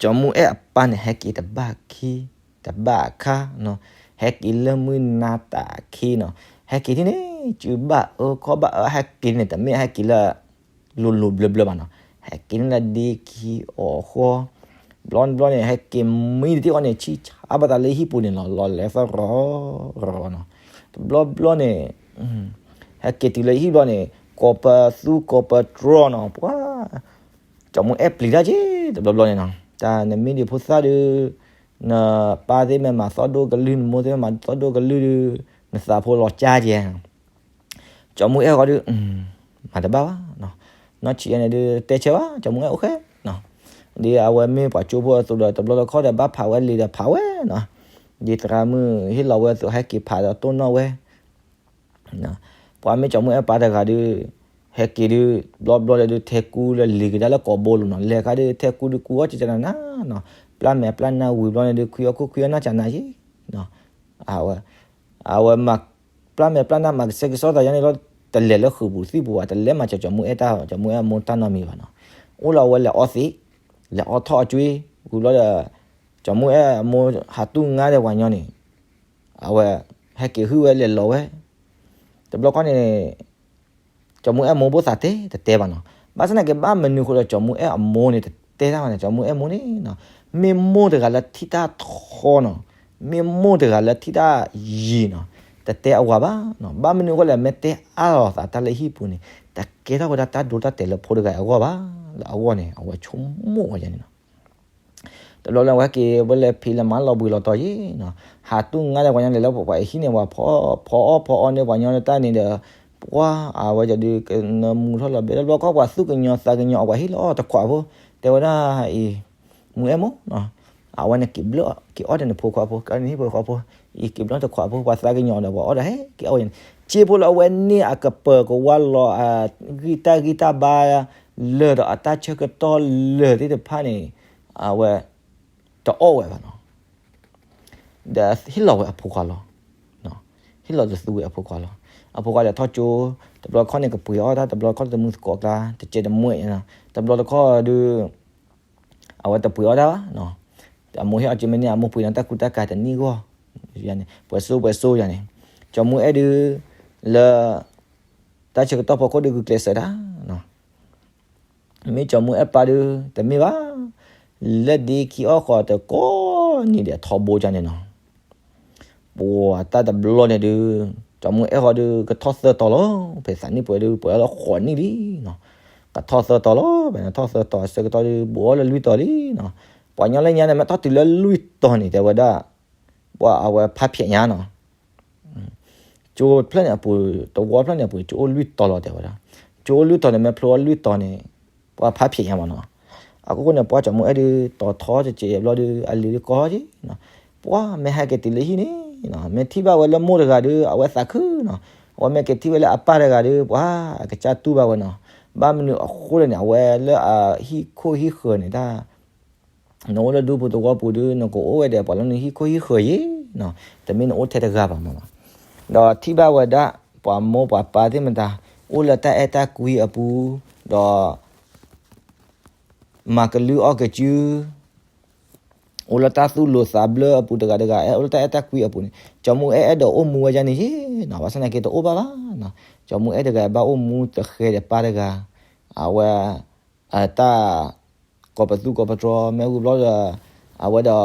ကၠီၤမူအဲၣ်အပၢ်န့ၣ် ဟဲက့ၤတဘၣ်ခံ တဘၣ်အခါနီၤ, ဟဲက့ၤလၢမုၢ်နၤတၢ်ခံနီၤ, ဟဲက့ၤဒ်န့ၣ် စုဘၣ်အၢခီဘၣ်အၢ ဟဲက့ၤန့ၣ် တမ့ၢ်ဟဲက့ၤလၢ လိၤလိၤဘျၢဘျၢဘၣ်နီၤ, ဟဲက့ၤန့ၣ်လၢဒ့ခံအီၤဃီ, ဘျီဘျီန့ၣ် ဟဲက့ၤမံတထံၣ်ဃီန့ၣ် ဆံၣ်ဆါ အါဘၣ်သးလၢဟံၣ်ပူၤန့ၣ်လီၤ, လီၤလဲၤသရီၣ်ရီၣ်နီၤ. တဘျီဘျီန့ၣ် ဟဲက့ၤတုၤလၢဟံၣ်ဘျီန့ၣ် ကိးပသူကိးပတြီနီၤ, ပှၤ ကၠီမူအဲၣ်ပျံၤတၢ်က့ၤ တဘျီဘျီန့ၣ်နီၤ. တၢ်နမ့ၢ်ဒံးဖိသၣ်ဒီး နပၢ်သ့ၣ်မ့ၢ်မၤသီၣ်ဒိၣ်ကလုၢ် နမိၢ်သ့ၣ်မ့ၢ်မၤသီၣ်ဒိၣ်ကလုၢ်ဒီး နသးဖိလီၤကၢ်ကဲ ကၠီမူအဲၣ်ဃီဒီး မၤတဘၣ်ဘၣ်, နီၢ်ဆံးအန့ၣ်ဒုးတဲဆၢဘၣ် ကၠီမူအဲၣ်အိၣ်ဃဲနီၤ. ဒ်အဝဲမ့ၢ်ပှၤကၠိဖိအသိးဒီး တဘျီတခီၣ်ဒီး ဘၣ်ဖးဝဲလံာ်ဒီးဖးဝဲနီၤ. ဒ်သရၣ်မုၣ်ဟ့ၣ်လီၤဝဲအသိး ဟဲက့ၤဖးဒီးတိၢ်နီၣ်ဝဲ ပှၤမ့ၢ်ကၠီမူအဲၣ်ပၢ်တဂၤဒီး ဟဲက့ၤဒုး ဘျီဘျီဒီး ထဲကူလၢလံာ်ကဒါလၢကိာ်ဘိလိၤနီၤ. လဲၤခါဒီး ထဲကူဒုးကူအီၣ်ကကနၤနီၤ, ပျၢ်မဲာ်ပျၢ်နါဝံၤဘျီန့ၣ်ဒုး ခွံအီၣ်ခိၣ်ခွံအီၣ်နီၢ်ကနၤယ့ၤနီၤ. အဝဲ အဝဲမၤ ပျၢ်မဲာ်ပျၢ်နါမၤကဆှဲကဆှီသးယါန့ၣ်လီၤ. တလဲၤလၢဃုာ်ပူၤသံၣ်ပူၤဘၣ်, တလဲၤမၤစၢၤကၠီမူအဲၣ်တၢ် ကၠီမူအဲၣ်အမိၢ်တၢ်နီတမံၤဘၣ်နီၤ. အိၣ်လၢအဝဲလဲၤအီသံး လဲၤအီထီၣ်အကွ့ ဝံၤဘျီဒီး ကၠီမူအဲၣ်အမိၢ်ဟးတူၢ်ငါဒီးပှၤညီန့ၣ် အဝဲ ဟဲက့ၤဟုၣ်ဝဲလဲၤလီၤဝဲ တဘျီခီန့ၣ် ကၠီမူအဲၣ်မိၢ်ဘိသးတဲတတဲဘၣ်နီၤ. ဘၣ်ဆၣ်သနာ်က့ ဘၣ်မနုၤအဃိဒီး ကၠီမူအဲၣ်အမိၢ်န့ၣ် တတဲတၢ်ဘၣ်န့ၣ်, ကၠီမူအဲၣ်မိၢ်န့ၣ်နီၤ မ့ၢ်မိၢ်တဂၤလၢထံၣ်တၢ်ထီနီၤ, မ့ၢ်မိၢ်တဂၤလၢထံၣ်တၢ်ယံၤနီၤ, တတဲအဝၤဘၣ်နီၤ. ဘၣ်မနုၤအဃိလဲၣ်, မ့ၢ်တဲအါလီၤသးတၢ်လၢဟံၣ်ပူၤန့ၣ် တကဲထီၣ်ဝဲဒၣ်တၢ်ဒိတၢ်တဲာ်လၢဖိတဂၤအဂီၢ်ဘၣ်. လၢအဂီၢ်န့ၣ် အဝဲဆိကမိၣ်ဝဲန့ၣ်နီၤ. တဘျီလၢအဝဲဟဲက့ၤ ဝဲလဲၤဖံးလဲၤမၤလီၤဘှံးလီၤတီၤယ့ၤနီၤ, ဟးတူၢ်ငါဒီးပှၤညီလဲၤလၢပှၤဟံၣ်န့ၣ် ပှၤဖီအီၣ်ဖီအီၣ်န့ၢ်ပှၤညီလၢတၢ်န့ၣ်ဒီး ပှၤအဝဲကဒုးကနၢမူထီၣ်လီၤဘဲ တဘျီခီ ပှၤသူၣ်ကညီၤသးကညီၤ အပှၤဟ့ၣ်လီၤအီၣ်တခွးဖိ တဲဝဲဒၣ်အံၤ မူအဲၣ်မိၢ်နီၤ, အဝဲန့ၣ်က့ၤဘျၢ က့ၤအီၣ်ဒီးနဖိခွါဖိ ကန့ၣ်ဟံၣ်ဖိခွါဖိ အံၤက့ၤဘျၢတခွးဖိ ပှၤသးကညီၤဒီးပှၤအီၣ်ဒီးဟဲက့ၤအီၣ်ဝဲန့ၣ်, က့ဖိလၢအဝဲန့ၢ်အကပၢၤကဝါလီၤ အဂံၢ်တၢ်ဂံၢ်တၢ်ဘါ လၢာ်ဒီးအတၢ်ဆၢကတီၢ်လၢာ်သ့ၣ်တဖၣ်န့ၣ် အဝဲ တအီၣ်ဝဲဘၣ်နီၤ. ဒီးဟ့ၣ်လီၤဝဲအဖိခွါလီၤ. ဟ့ၣ်လီၤတသူဝဲအဖိခွါလီၤ. အဖိခွါဒီးထီၣ်ကၠိ, တဘျီတခီၣ်န့ၣ် ကပှ့ၤအီၣ်တၢ်, တဘျီတခီၣ်တမုာ်သကိးကျါ တကဲတမှဲနီၤ, တဘျီတခီၣ်ဒီး အဝဲတပှ့ၤအီၣ်တၢ်ဘၣ်နီၤ. အမိၢ်ဟ့ၣ်အီၣ်က့မ့ၢ်န့ၣ် အမိၢ်ပှ့ၤန့ၣ်တၢ်ကူတၢ်ကၤတနံၣ်ဂီၢ်, ပှဲၤစိပှဲၤစိယၤန့ၣ်, ကၠီမူအဲၣ်ဒုး လၢ တၢ်ဆၢကတီၢ်ဖီခိၣ်ဒုးဂုာ်ကျဲးစၢးတၢ် မ့ၢ်ကၠီမူအဲၣ်ပၢ်ဒုး တမ့ၢ်ဘၣ်, လၢဒ့ခံအီၣ်ဃီတကိးနံၤဒဲးထီဘိကန့ၣ်နီၤ, ပှၤတၢ်တဘျီန့ၣ်ဒုး ကၠီမူအဲၣ်ဃီဒုး ကထီၣ်သၢတီၤလီၤ, ဖဲသးနံၣ်ပှဲၤဒုး ပှဲၤလၢဃိးနံၣ်လံနီၤ, ကထီၣ်သၢတီၤလီၤ, ဖဲန့ၣ်ထီၣ်သၢတီၤ ဆၢကတီၢ်ဒုး ဘူးအီၣ်လၢလွံၢ်တီၤလံနီၤ, ပှၤညီလၢညါန့ၣ် မ့ၢ်ထီၣ်တုၤလၢလွံၢ်တီၤန့ၣ် တဲဝဲဒၣ် ပှၤအဝဲဖးဖျဲးညါနီၤ ကၠိဖျၢၣ်န့ၣ်အပူၤ တဝီဖျၢၣ်န့ၣ်အပူၤ ကၠိအိၣ်လွံၢ်တီၤလီၤတဲဝဲဒၣ်, ကၠိအိၣ်လွံၢ်တီၤန့ၣ် မ့ၢ်ဖျိအီၣ်လွံၢ်တီၤန့ၣ် ပှၤဖးဖျဲးညါမးနီၤ, အခိၣ်ဃိန့ၣ် ပှၤကၠီမူအဲၣ်ဒုး တီၤထီကကဲးဘျီဒုး အလံၤဒုးကီက့နီၤ, ပှၤမ့ၢ်ဟဲက့ၤတုၤလၢဟံၣ်န့ၣ်နီၤ မ့ၢ်ထံၣ်ဘၣ်ဝဲလၢမိၢ်တဂၤဒုး အဝဲသးခုနီၤ, အဝဲမ့ၢ်က့ၤထံၣ်ဝဲလၢအပၢ်တဂၤဒုး ပှၤအကစၢ်တူၢ်ဘၣ်ဝဲနီၤ, ဘၣ်မနုၤအဃိလဲၣ်န့ၣ် အဝဲလၢအဟံၣ်ခိၣ်ဟံၣ်ဃၢၤန့ၣ်တၢ် နအိၣ်လၢဒူပူၤသဝီပူၤဒုး နကအိၣ်ဝဲဒီးပှၤလၢနဟံၣ်ခိၣ်ဟံၣ်ဃၢၤယ့ၤနီၤ, တမ့ၢ်နအိၣ်ထဲတဂၤဘၣ်မးနီၤ, ဒီးထံၣ်ဘၣ်ဝဲဒၣ် ပှၤမိၢ်ပှၤပၢ်သ့ၣ်မတၤ အိၣ်လၢတၢ်အဲၣ်တၢ်ကွံအပူၤ, ဒီး မၤကလုၢ်အီၣ်ကစု အိၣ်လၢတၢ်သူၣ်လိၤသးဘျၢအပူၤတဂၤတဂၤ အဲၣ်အိၣ်လၢတၢ်အဲၣ်တၢ်ကွံအပူၤန့ၣ် ကၠီမူအဲၣ်အဲၣ်ဒိးအိၣ်မူဝဲဒ်န့ၣ်ယ့ၤနီၤ, ဘၣ်ဆၣ်သနာ်က့တအိၣ်ဘၣ်ဘၣ်နီၤ, ကၠီမူအဲၣ်တဂၤဘၣ်အိၣ်မူတဃဲဒီးပၢ်တဂၤ, အဝဲ အတၢ် ကိးပသူကိးပတြီ မ့ၢ်ဝံၤဘျီဒီး အဝဲဒီး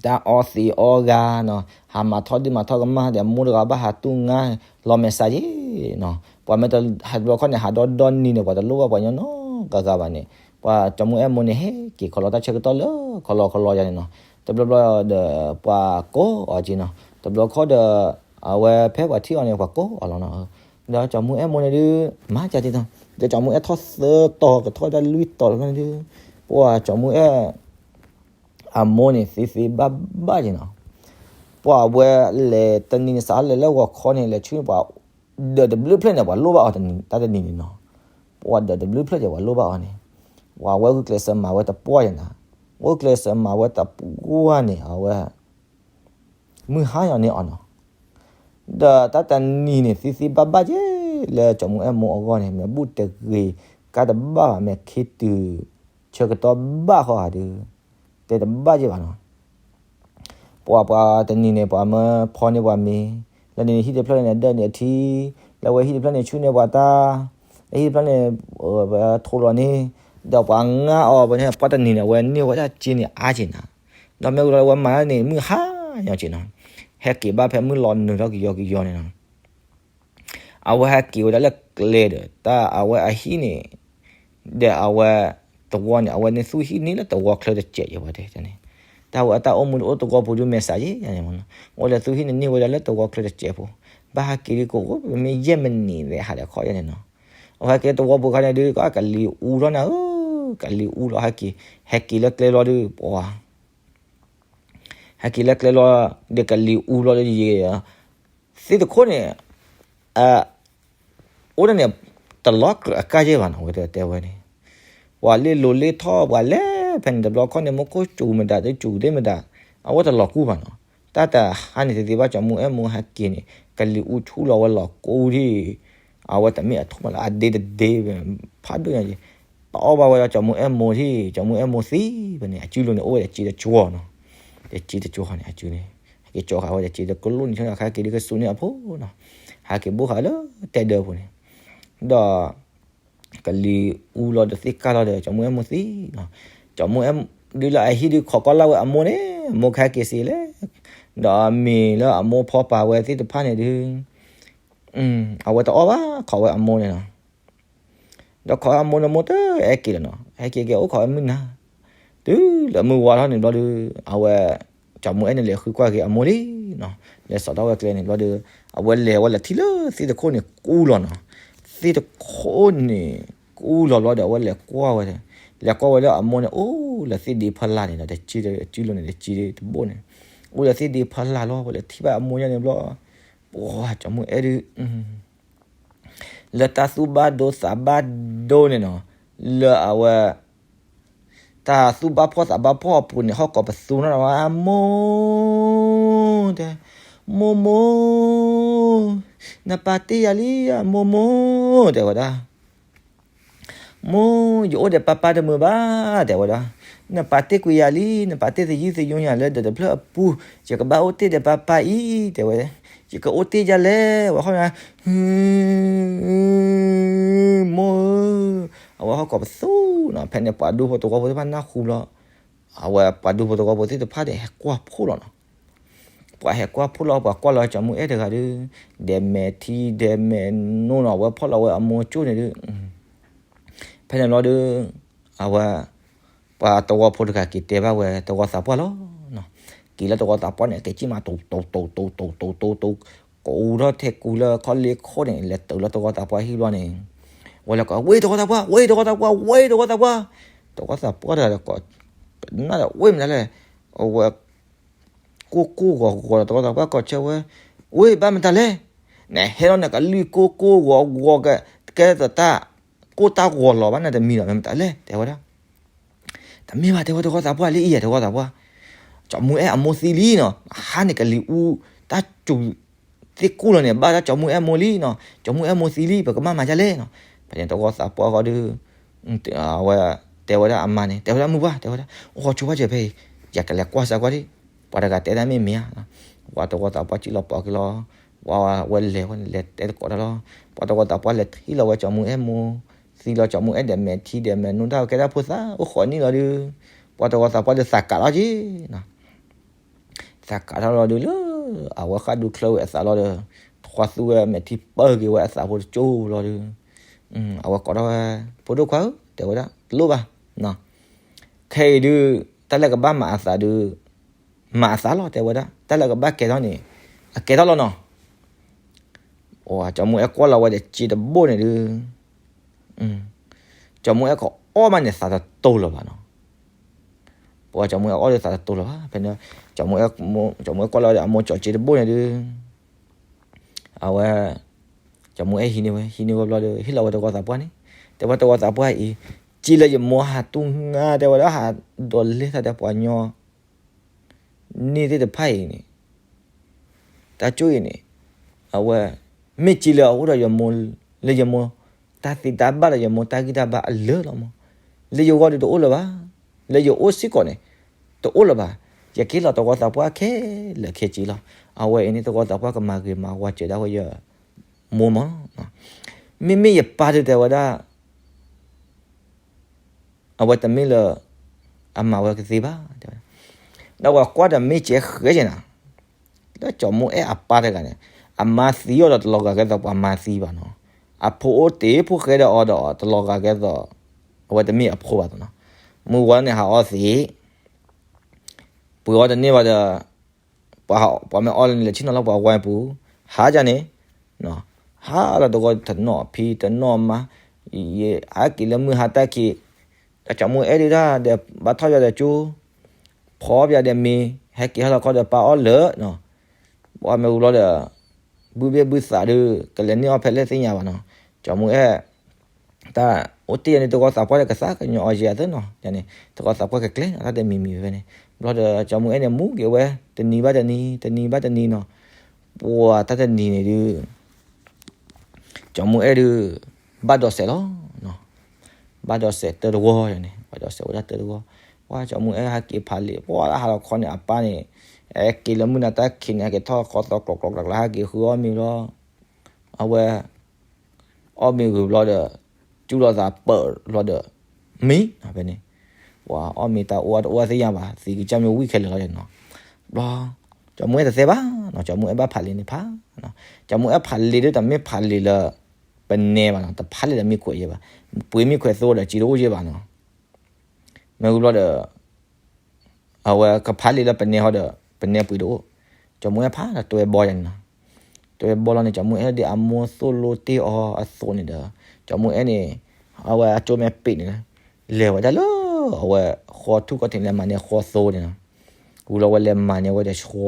တၢ်အီသံးအီဂၤနီၤ, ဟးမၤထီၣ်ဒုးမၤထီၣ်ကမၣ်ဒီး မိၢ်တဂၤဘၣ်ဟးတူၢ်ငါလီၤမဲာ်ဆါယ့ၤနီၤ, ပှၤမ့ၢ်ဟးတဘျီခီန့ၣ် ဟးဒီဒီနံၤန့ၣ် ပှၤတလိၣ်ဘၣ်ပှၤညီနီတဂၤဘၣ်န့ၣ်, ပှၤကၠီမူအဲၣ်မိၢ်န့ၣ် ဟဲက့ၤခီလီၤတၢ်ဆၢကတီၢ်လၢခီလီခီလီယၤန့ၣ်နီၤ, တဘျီဘျီဒီး ပှၤကိးအီၤက့နီၤ, တဘျီခီဒီး အဝဲဖဲပှၤထံၣ်အီၤန့ၣ် ပှၤကိးအီၤလီၤနီၤ, ဒီးကၠီမူအဲၣ်မိၢ်န့ၣ်ဒုး မၤကၢ်က့နီၤ, ဒီးကၠီမူအဲၣ်ထီၣ်သၢတီၤ ကထီၣ်ဝဲဒၣ်လွံၢ်တီၤလီၤန့ၣ်ဒုး, ပှၤကၠီမူအဲၣ် အမိၢ်န့ၣ် သ့သ့ဘၣ်ဘၣ်က့နီၤ, ပှၤဝဲလဲၤတနံၤန့ၣ် စးလဲၤလၢဂီၤခီန့ၣ် လဲၤဆူန့ၣ် ပှၤဒၢးတဘျုးဖျၢၣ်န့ၣ် ပှၤလိၣ်ဘၣ်အီၤတနံၤ တၢ်တနံၤန့ၣ်နီၤ, ပှၤဒၢးတဘျုးဖျၢၣ်က့ ပှၤလိၣ်ဘၣ်အီၤန့ၣ်, ပှၤဝဲဂုာ်ကျဲးစၢးမၤဝဲတပှၢ်ယဲနီၤ, ဝဲဂုာ်ကျဲးစၢးမၤဝဲတပှၢ်န့ၣ် အဝဲ မုၢ်ဟါယီၤန့ၢ်အီၤနီၤ, ဒီးတၢ်တနံၤန့ၣ် သ့သ့ဘၣ်ဘၣ်က့ လၢကၠီမူအဲၣ်မိၢ်အဂီၢ်န့ၣ် မ့ၢ်ဘူၣ်တဂ့ၤ ကါတဘၣ်ဘၣ် မ့ၢ်ခ့တုၤ ဆၢကတီၢ်ဘၣ်ဃီဧါဒုး တဲတဘၣ်က့ဘၣ်နီၤ, ပှၤပှၤတနံၤန့ၣ် ပှၤမၢဖီန့ၢ်ပှၤမ့ၤ, လၢန့ၣ်ဟံၣ်တဖျၢၣ်န့ၣ် ဒၢးန့ၢ်အထံ, လၢဝဲဟံၣ်တဖျၢၣ်န့ၣ် ဆူၣ်န့ၢ်ပှၤတၢ်, လၢဟံၣ်တဖျၢၣ်န့ၣ် ထိးလီၤန့ၢ်, ဒီးပှၤငါအီၤဝဲန့ၣ် ပှၤတနံၤန့ၣ် အဝဲန့ၢ်ဝဲဒၣ်က့န့ၣ်အါက့နီၤ, ဒီးမ့ၢ်ဝံၤလီၤအဝဲမၤန့ၣ် မုၢ်ဟါညီက့နီၤ, ဟဲက့ၤဘၣ်ဖဲမုၢ်လီၤနုာ်ထီၣ်ကယီကယီန့ၣ်နီၤ, အဝဲဟဲက့ၤဝဲဒၣ်လၢကျဲဒီး တၢ်အဝဲအဟံၣ်န့ၣ် ဒီးအဝဲသဝီန့ၣ် အဝဲန့ၣ်သူၣ်ဟံၣ်န့ၢ်လၢသဝီချၢတစဲးယဲဝဲတဲန့ၣ်, တၢ်ဝဲအတၢ်အိၣ်မူအိၣ်သဝီပူၤဒုးမဲာ်ဆှးယဲန့ၣ်မနီၤ, အိၣ်လၢသူၣ်ဟံၣ်န့ၢ်ဝဲဒၣ်လၢသဝီချၢတစဲးဖိ, ဘၣ်ဟဲက့ၤဒုးကအိၣ်ပမ့ၢ်ယဲၢ်မံးနံးသဲးဟးဒီးခီယဲန့ၣ်နီၤ, အဝဲဟဲက့ၤသဝီပူၤခါန့ၣ်ဒုး ကလံၤအူထီၣ်နၤဧၢ, ကလံၤအူလီၤဟဲက့ၤ, ဟဲက့ၤလၢကျဲလီၤဒုး ပှၤ ဟဲက့ၤလၢကျဲလီၤ, ဒီးကလံၤအူလီၤဒီးယဲ, သ့ၣ်တခိၣ်န့ၣ် အ အိၣ်ဒၣ်န့ၣ် တလီၤကြၢးအကါယဲၢ်ဘၣ်နီၤ, အဝဲတဲဝဲန့ၣ်, ပှၤလ့လိၤလ့ထီၣ် ပှၤလဲၤဖဲန့ၣ်တဘျီခီန့ၣ် မူခိၣ်စူၤမတၤ တစူၤသ့ၣ်မတၤ အဝဲတလီၤကူၢ်ဘၣ်နီၤ, တၢ်တဟါန့ၣ်သ့သ့ဘၣ် ကၠီၤမူအဲၣ်မိၢ်ဟဲက့ၤန့ၣ် ကလံၤအူဆူၣ်လီၤဝဲလီၤကူၢ်ဒံး, အဝဲတမ့ၢ်အထူၣ်မးလၢအဒ့တဒ့ ဖးဒိၣ်ညါက့ၤ, တအီၣ်ဘၣ်ဝဲဒီးကၠီၤမူအဲၣ်မိၢ်ဒံး, ကၠီၤမူအဲၣ်မိၢ်သံဖဲန့ၣ် အစုလိၤန့ၣ် အိၣ်ဝဲဒီးစ့တကၠီနီၤ, ဒီးစ့တကၠီဃီန့ၣ် အစုန့ၣ် ဟဲက့ၤကၠီဃာ်ဝဲဒီးစ့တကလိၣ်န့ၣ် ဟဲက့ၤဒုးကစူးန့ၢ်အဖိနီၤ, ဟဲက့ၤဘိၣ်ဃာ်လၢတဲဒၢပူၤန့ၣ်, ဒီး ကလံၤအူလီၤဒီးသ့ၣ်ကၢ်လီၤဒီး ကၠီၤမူအဲၣ်မိၢ်သံနီၤ, ကၠီၤမူအဲၣ်ဒုးလၢအဟံၣ်ဒုးခိးကွၢ်လၢ်ဝဲအမိၢ်န့ၣ် အမိၢ်ကဟဲက့ၤစ့လဲၣ်, ဒီးမ့ၤလၢအမိၢ်ဖီပာ်ဝဲသ့ၣ်တဖၣ်န့ၣ်ဒုး အဝဲတအီၣ်ဘၣ် ခိးဝဲအမိၢ်န့ၣ်နီၤ, ဒီးခိးဝဲအမိၢ်န့ၣ် မိၢ်တအဲၣ်က့ၤလီၤနီၤ, ဟဲက့ၤက့ၤအိၣ်ခိးဝဲမုၢ်နၤ, တုၤလၢမုၢ်ဝါထီၣ်န့ၣ်ဘျီဒုး အဝဲ ကၠီၤမူအဲၣ်န့ၣ် လဲၤဃုကွၢ်က့ၤအမိၢ်လံနီၤ, လဲၤစိာ်ထီၣ်ဝဲကျဲန့ၣ်ဘျီဒုး အဝဲလဲၤဝဲလဲၤထံၣ်လၢသ့ၣ်တခိၣ်န့ၣ်ကူလီၤနီၤ, သ့ၣ်တခိၣ်န့ၣ် ကူလီၤဘျီဒီး အဝဲလဲၤကွၢ်ဝဲ, လဲၤကွၢ်ဝဲလၢအမိၢ်န့ၣ် အိၣ်လၢသ့ၣ်ဒ့ဖီလာ်န့ၣ်ဒီး တစုလိၤန့ၣ် တစုတဘိၣ်န့ၣ်, အိၣ်လၢသ့ၣ်ဒ့ဖီလာ်လီၤ, ဝဲလဲၤထံၣ်ဘၣ်အမိၢ်ယဲန့ၣ်ဘျီ, ပှၤကၠီၤမူအဲၣ်ဒုး လၢတၢ်သူၣ်ဘၣ်ဒိသးဘၣ်ဒိန့ၣ်နီၤ, လၢအဝဲ တၢ်သူၣ်ဘၣ်ဖှီၣ်သးဘၣ်ဖှီၣ်အပူၤန့ၣ် ဟီၣ်ကိးပသူနီၤ, မိၢ် တဲ, မိၢ်မိၢ်, နပာ်တ့ၢ်ယၤလံ မိၢ်မိၢ် တဲဝဲဒၣ်, မိၢ် ယအိၣ်ဒီးပၢ်ပၢ်တမုာ်ဘၣ် တဲဝဲဒၣ်, နပာ်တ့ၢ်ကွံာ်ယၤလံ, နပာ်တ့ၢ်သယုၢ်သညိယၤလၢဒၢးတဖျၢၣ်အပူၤ, ယကဘၣ်အိၣ်တ့ၢ်ဒီးပၢ်ပၢ်အံၤ တဲဝဲ, ယကအိၣ်တ့ၢ်ယၤလဲၣ်, ဝဲဃီ မိၢ်ဧၢ, အဝဲဟီၣ်ကိးပသူနီၤ, ဖဲန့ၣ်ပှၤဒူဖိသဝီဖိသ့ၣ်တဖၣ်နၢ်ဟူဘျီ, အဝဲပှၤဒူဖိသဝီဖိသ့ၣ်တဖၣ်ဒီးဟဲကွၢ်ဖှိၣ်လီၤနီၤ, ပှၤဟဲကွၢ်ဖှိၣ်လီၤ, ပှၤကွၢ်လီၤကၠီၤမူအဲၣ်တဂၤဒုး, ဒဲးမဲာ်ထံဒဲးမဲာ်နိနီၤ, အဝဲဖီၣ်လီၤဝဲအမိၢ်ကၠိၣ်န့ၣ်ဒုး, ဖဲန့ၣ်ဘျီဒုး, အဝဲ ပှၤသဝီဖိတဂၤက့ၤတဲဘၣ်ဝဲသဝီသးပှၢ်လီၤ, က့ၤလၢသဝီသးပှၢ်န့ၣ် က့ၤကံၣ်မး တိၤတိၤတိၤတိၤတိၤတိၤတိၤတိၤ, ကူထီၣ်ထဲကူလၢခီၣ်လ့ခိၣ်န့ၣ် လဲၤတုၤလၢသဝီသးပှၢ်ဟံၣ်ဘျီန့ၣ်, ဝဲလဲၤကိး ဝ့ၢ်သဝီသးပှၢ်, ဝ့ၢ်သဝီသးပှၢ်, ဝ့ၢ်သဝီသးပှၢ်, သဝီသးပှၢ်တဂၤဒီးကိး, နၢ်ဒီးဝ့ၢ်မတၤလဲၣ်, အဝဲ ကိၢ်ကိၢ်ဂီၤဂီၤဒီးသဝီသးပှၢ်ကိးဆၢဝဲ, ဝ့ၢ်ဘၣ်မတၤလဲၣ်, နဟဲလီၤနကလုၢ်ကိၢ်ကိၢ်ဂီၤဂီၤကဲ, ကဲသတၢ်, ကိၢ်တၢ်ဂီၤလီၤဘၣ်နတမံၤလီၤ မတၤလဲၣ် တဲဝဲဒၣ်, တမ့ၢ်ဘၣ် တဲဝဲသဝီသးပှၢ်လၢအံၤ တဲဝဲသဝီသးပှၢ်, ကၠီၤမူအဲၣ်အမိၢ်သံလံနီၤ, ဟါန့ၣ်ကလံၤအူ, တၢ်စူၤ သ့ၣ်ကူၣ်လီၤန့ၣ် ဘၣ်လၢကၠီၤမူအဲၣ်မိၢ်လံနီၤ, ကၠီၤမူအဲၣ်မိၢ်သံလံ ပကဘၣ်မၤဒ်လဲၣ်နီၤ, ဖဲန့ၣ်သဝီသးပှၢ်ဃီဒီး, အဝဲ, တဲဝဲဒၣ်အမါန့ၣ် တဲဝဲဒၣ်မုၢ်ပှၢ် တဲဝဲဒၣ် အိၣ်ဃီဆိဘၣ်စၢၤဖဲအံၤ, ယကလဲၤကွၢ်စၢၤကွၢ်ဒံး, ပှၤတဂၤတဲတၢ်မ့ၢ်မ့ၢ်ဧါ, ပှၤသဝီသးပှၢ်စံၣ်လီၤပိာ်က့ၤလီၤ, ဝဲလဲၤဝဲန့ၣ် လဲၤတဲသကိးတၢ်လီၤ, ပှၤသဝီသးပှၢ်လဲၤထံၣ်လီၤဝဲကၠီၤမူအဲၣ်မိၢ်, သံလီၤကၠီၤမူအဲၣ်ဒဲးမဲာ်ထံဒဲးမဲာ်နိတၢ်ကဲတၢ်ဖိသၣ် အိၣ်ဃီနံၣ်လီၤဒီး, ပှၤသဝီသးပှၢ်ဒီးသးကးလီၤက့ၤနီၤ သးကးထီၣ်လီၤဒုးလၢ, အဝဲဃၣ်ဒူချၢဝဲအသးလီၤဒီး, ထွါသူဝဲမဲာ်ထံပၢၢ်က့ၤဝဲအသးဖိတကၠိလီၤဒီး, အဝဲကိးထီၣ်ဝဲ, ဖိဒိၣ်ခွါဧၢ တဲဝဲဒၣ် တလိၣ်ဘၣ်, ခဲအံၤဒုး, တၢ်လၢကဘၣ်မၤအသးဒုး, မၤအသးလီၤ တဲဝဲဒၣ် တၢ်လၢကဘၣ်ကဲထီၣ်န့ၣ်, အကဲထီၣ်လီၤနီၤ ကၠီၤမူအဲၣ်ကွၢ်လီၤဝဲဒီးစ့တဘိၣ်န့ၣ်ဒုး, ကၠီၤမူအဲၣ်ကအီၣ်မးန့ၣ်သးတတိၤလၢၤဘၣ်နီၤ, ပှၤကၠီၤမူအဲၣ်အီၣ်ဒီးသးတတိၤလၢၤဘၣ် ဖဲန့ၣ်, ကၠီၤမူအဲၣ်ကွၢ်လီၤဝဲဒီးအမိၢ်ကၠီၤစ့တဘိၣ်န့ၣ်ဒုး, အဝဲ, ကၠီၤမူအဲၣ်ဟံးန့ၢ်ဝဲ ဟံးန့ၢ်ဝဲဘျီဒီး ဟ့ၣ်လီၤဝဲသဝီသးပှၢ်န့ၣ်, တဲဝဲသဝီသးပှၢ်အံၤ, စ့လၢယမိၢ်ဟးတူၢ်ငါ တဲဝဲဒၣ်ဟးဒိးလဲတၢ်ဒီးပှၤညီ န့ၢ်သ့ၣ်တဖၣ်အံၤန့ၣ်, တၢ်ကၠိအံၤန့ၣ်, အဝဲ, မ့ၢ်စ့လၢအအိၣ်ဒီးယမိၢ်, လၢယမိၢ်, တၢ်သ့တၢ်ဘၣ်ဒီးယမိၢ်တၢ်ဂံၢ်တၢ်ဘါအလၢာ်လီၤမး, လၢယဂီၢ်ဒုးတအိၣ်လၢၤဘၣ်, လၢယအိၣ်စ့ၢ်ကီးန့ၣ်, တအိၣ်လၢၤဘၣ်, ယကဟ့ၣ်လီၤသဝီသးပှၢ်ခဲလၢာ်ခဲဆ့လီၤ, အဝဲအံၤန့ၣ်သဝီသးပှၢ်ကမၤဂ့ၤမၤဝါစၢၤဒၣ်ဝဲယ, မိၢ်မး, မ့မ့ၢ်ယပၢ်ဒုးတဲဝဲဒၣ် အဝဲတမ့ၢ်လၢ အမၤဝဲကသ့ဘၣ်, တဲဝဲဒၣ်, ဒီးပှၤကွၢ်ဒီးမ့ၢ်ကဲဃဲကဲနၤ, လၢကၠီမူအဲၣ်အပၢ်တဂၤန့ၣ်, အမါသံအီၤဒီးတလီၤဂာ်ကဲသိးပှၤမါသံဘၣ်နီၤ, အဖိအိၣ်တ့ၢ်ဖိဃဲဒီးအီၤဒီး တလီၤဂာ်ကဲသိး အဝဲတမ့ၢ်အဖိဘၣ်နီၤ, မုၢ်ဝါန့ၣ်ဟးအီသံး ပှ့ၤအီၤတန့ၢ်ဘၣ်ဒီး ပှၤမ့ၢ်အီလၢန့ၣ် လဲၤဆ့ၣ်နီၤလၢပှၤဝါပူၤ, ဟးကန့ၣ်, ဟးလီၤတဂီၤတနီၣ်ဖံးတနီၣ်မါ, ယဟဲက့ၤလၢမုၢ်ဟါတၢ်ခံး, ဒီးကၠီမူအဲၣ်ဒုးတၢ်ဒီး ဘၣ်ထီၣ်ယၤဒီးကၠိ, ဖီပယၤဒီးမ့ၤ, ဟဲက့ၤဟဲလီၤခီဒီးပာ်အီၣ်လၢာ်, ပှၤမ့ၢ်ဝံၤဘျီဒီး ဘုဘ့ၣ်ဘုသးဒုး ကလဲၤန့ၢ်အီၣ်ဖဲလဲၣ်သ့ၣ်ညါဘၣ်နီၤ, ကၠီမူအဲၣ် တၢ်အိၣ်တ့ၢ်ယၤန့ၣ် တဂီၤသးပှၢ်ဒီးကသးကညီၤအီၤယဲအသၢနီၤ, ယန့ၣ် တဂီၤသးပှၢ်ကကျဲနီၤ တၢ်တမံၤမံၤဖဲန့ၣ်, ဘျီဒီးကၠီမူအဲၣ်န့ၣ် မူက့ၤဝဲ တနံၤဘၣ်တနံၤ တနံၤဘၣ်တနံၤနီၤ, ပှၤတၢ်တနံၤန့ၣ်ဒုး ကၠီမူအဲၣ်ဒုး ဘၣ်ဒိးစဲးလီၤ, ဘၣ်ဒိးစဲးတၢ်တဂီၤယန့ၣ် ဘၣ်ဒိးစဲးဝဲဒၣ်တၢ်တဂီၤ, ပှၤကၠီမူအဲၣ်ဟဲက့ၤဖးလံာ် ပှၤလၢဟးလီၤခီန့ၣ် အပၢ်န့ၣ် ဟဲက့ၤလၢမုၢ်နၤတၢ်ခံးန့ၣ် ဟဲက့ၤထီၣ်ခီသီကျိးကျိးကျိးကျိး ဟဲက့ၤဃုအီၣ်မ့ၤလီၤ, အဝဲ အီၣ်မ့ၤဂုာ်ဘျီဒီး ကၠူလီၤသးပၢၢ်လီၤဒီး မ့ၢ်ဖဲန့ၣ်, ပှၤအီၣ်မ့ၤတၢ်အိၣ်အတအိၣ်သ့ၣ်ညါဘၣ် သံကစၢ်မ့ၢ်ဝံၣ်ခဲလၢာ်လီၤနီၤ, ဘျီ ကၠီမူအဲၣ်တသဲဘၣ်နီၤ, ကၠီမူအဲၣ်ဘၣ်ဖးလံာ်န့ၣ်ဖး, ကၠီမူအဲၣ်ဖးလံာ်ဒ်တမ့ၢ်ဖးလံာ်လၢ ပနဲဘၣ်နီၤ, တဖးလံာ်လၢမ့ၢ်ခွဲးယဲဘၣ်, ပှ့ၤမ့ၢ်ခွဲးသိဒီး စံတအိၣ်ယဲဘၣ်နီၤ, မ့ၢ်ဝံၤဘျီဒီး အဝဲကဖးလံာ်လၢပနဲဟီဒီး ပနဲပှ့ၤတအိၣ်, ကၠီမူအဲၣ်ဖးဒီးတွဲဘီယၤန့ၣ်နီၤ, တွဲဘီလီၤန့ၣ် ကၠီမူအဲၣ်ဒ်အမိၢ်သိၣ်လိတ့ၢ်အီၤအသိးန့ၣ်ဒီး ကၠီမူအဲၣ်န့ၣ် အဝဲအကၠိမဲပ့းန့ၣ် လဲၤဝဲဒၣ်လၢ အဝဲဃီထူၣ်ကီၢ်ထံးလဲၤမၤန့ၢ်ဃီသိန့ၣ်နီၤ, ဝံၤလီၤဝဲလဲၤမၤန့ၢ်ဝဲဒီးဆှီ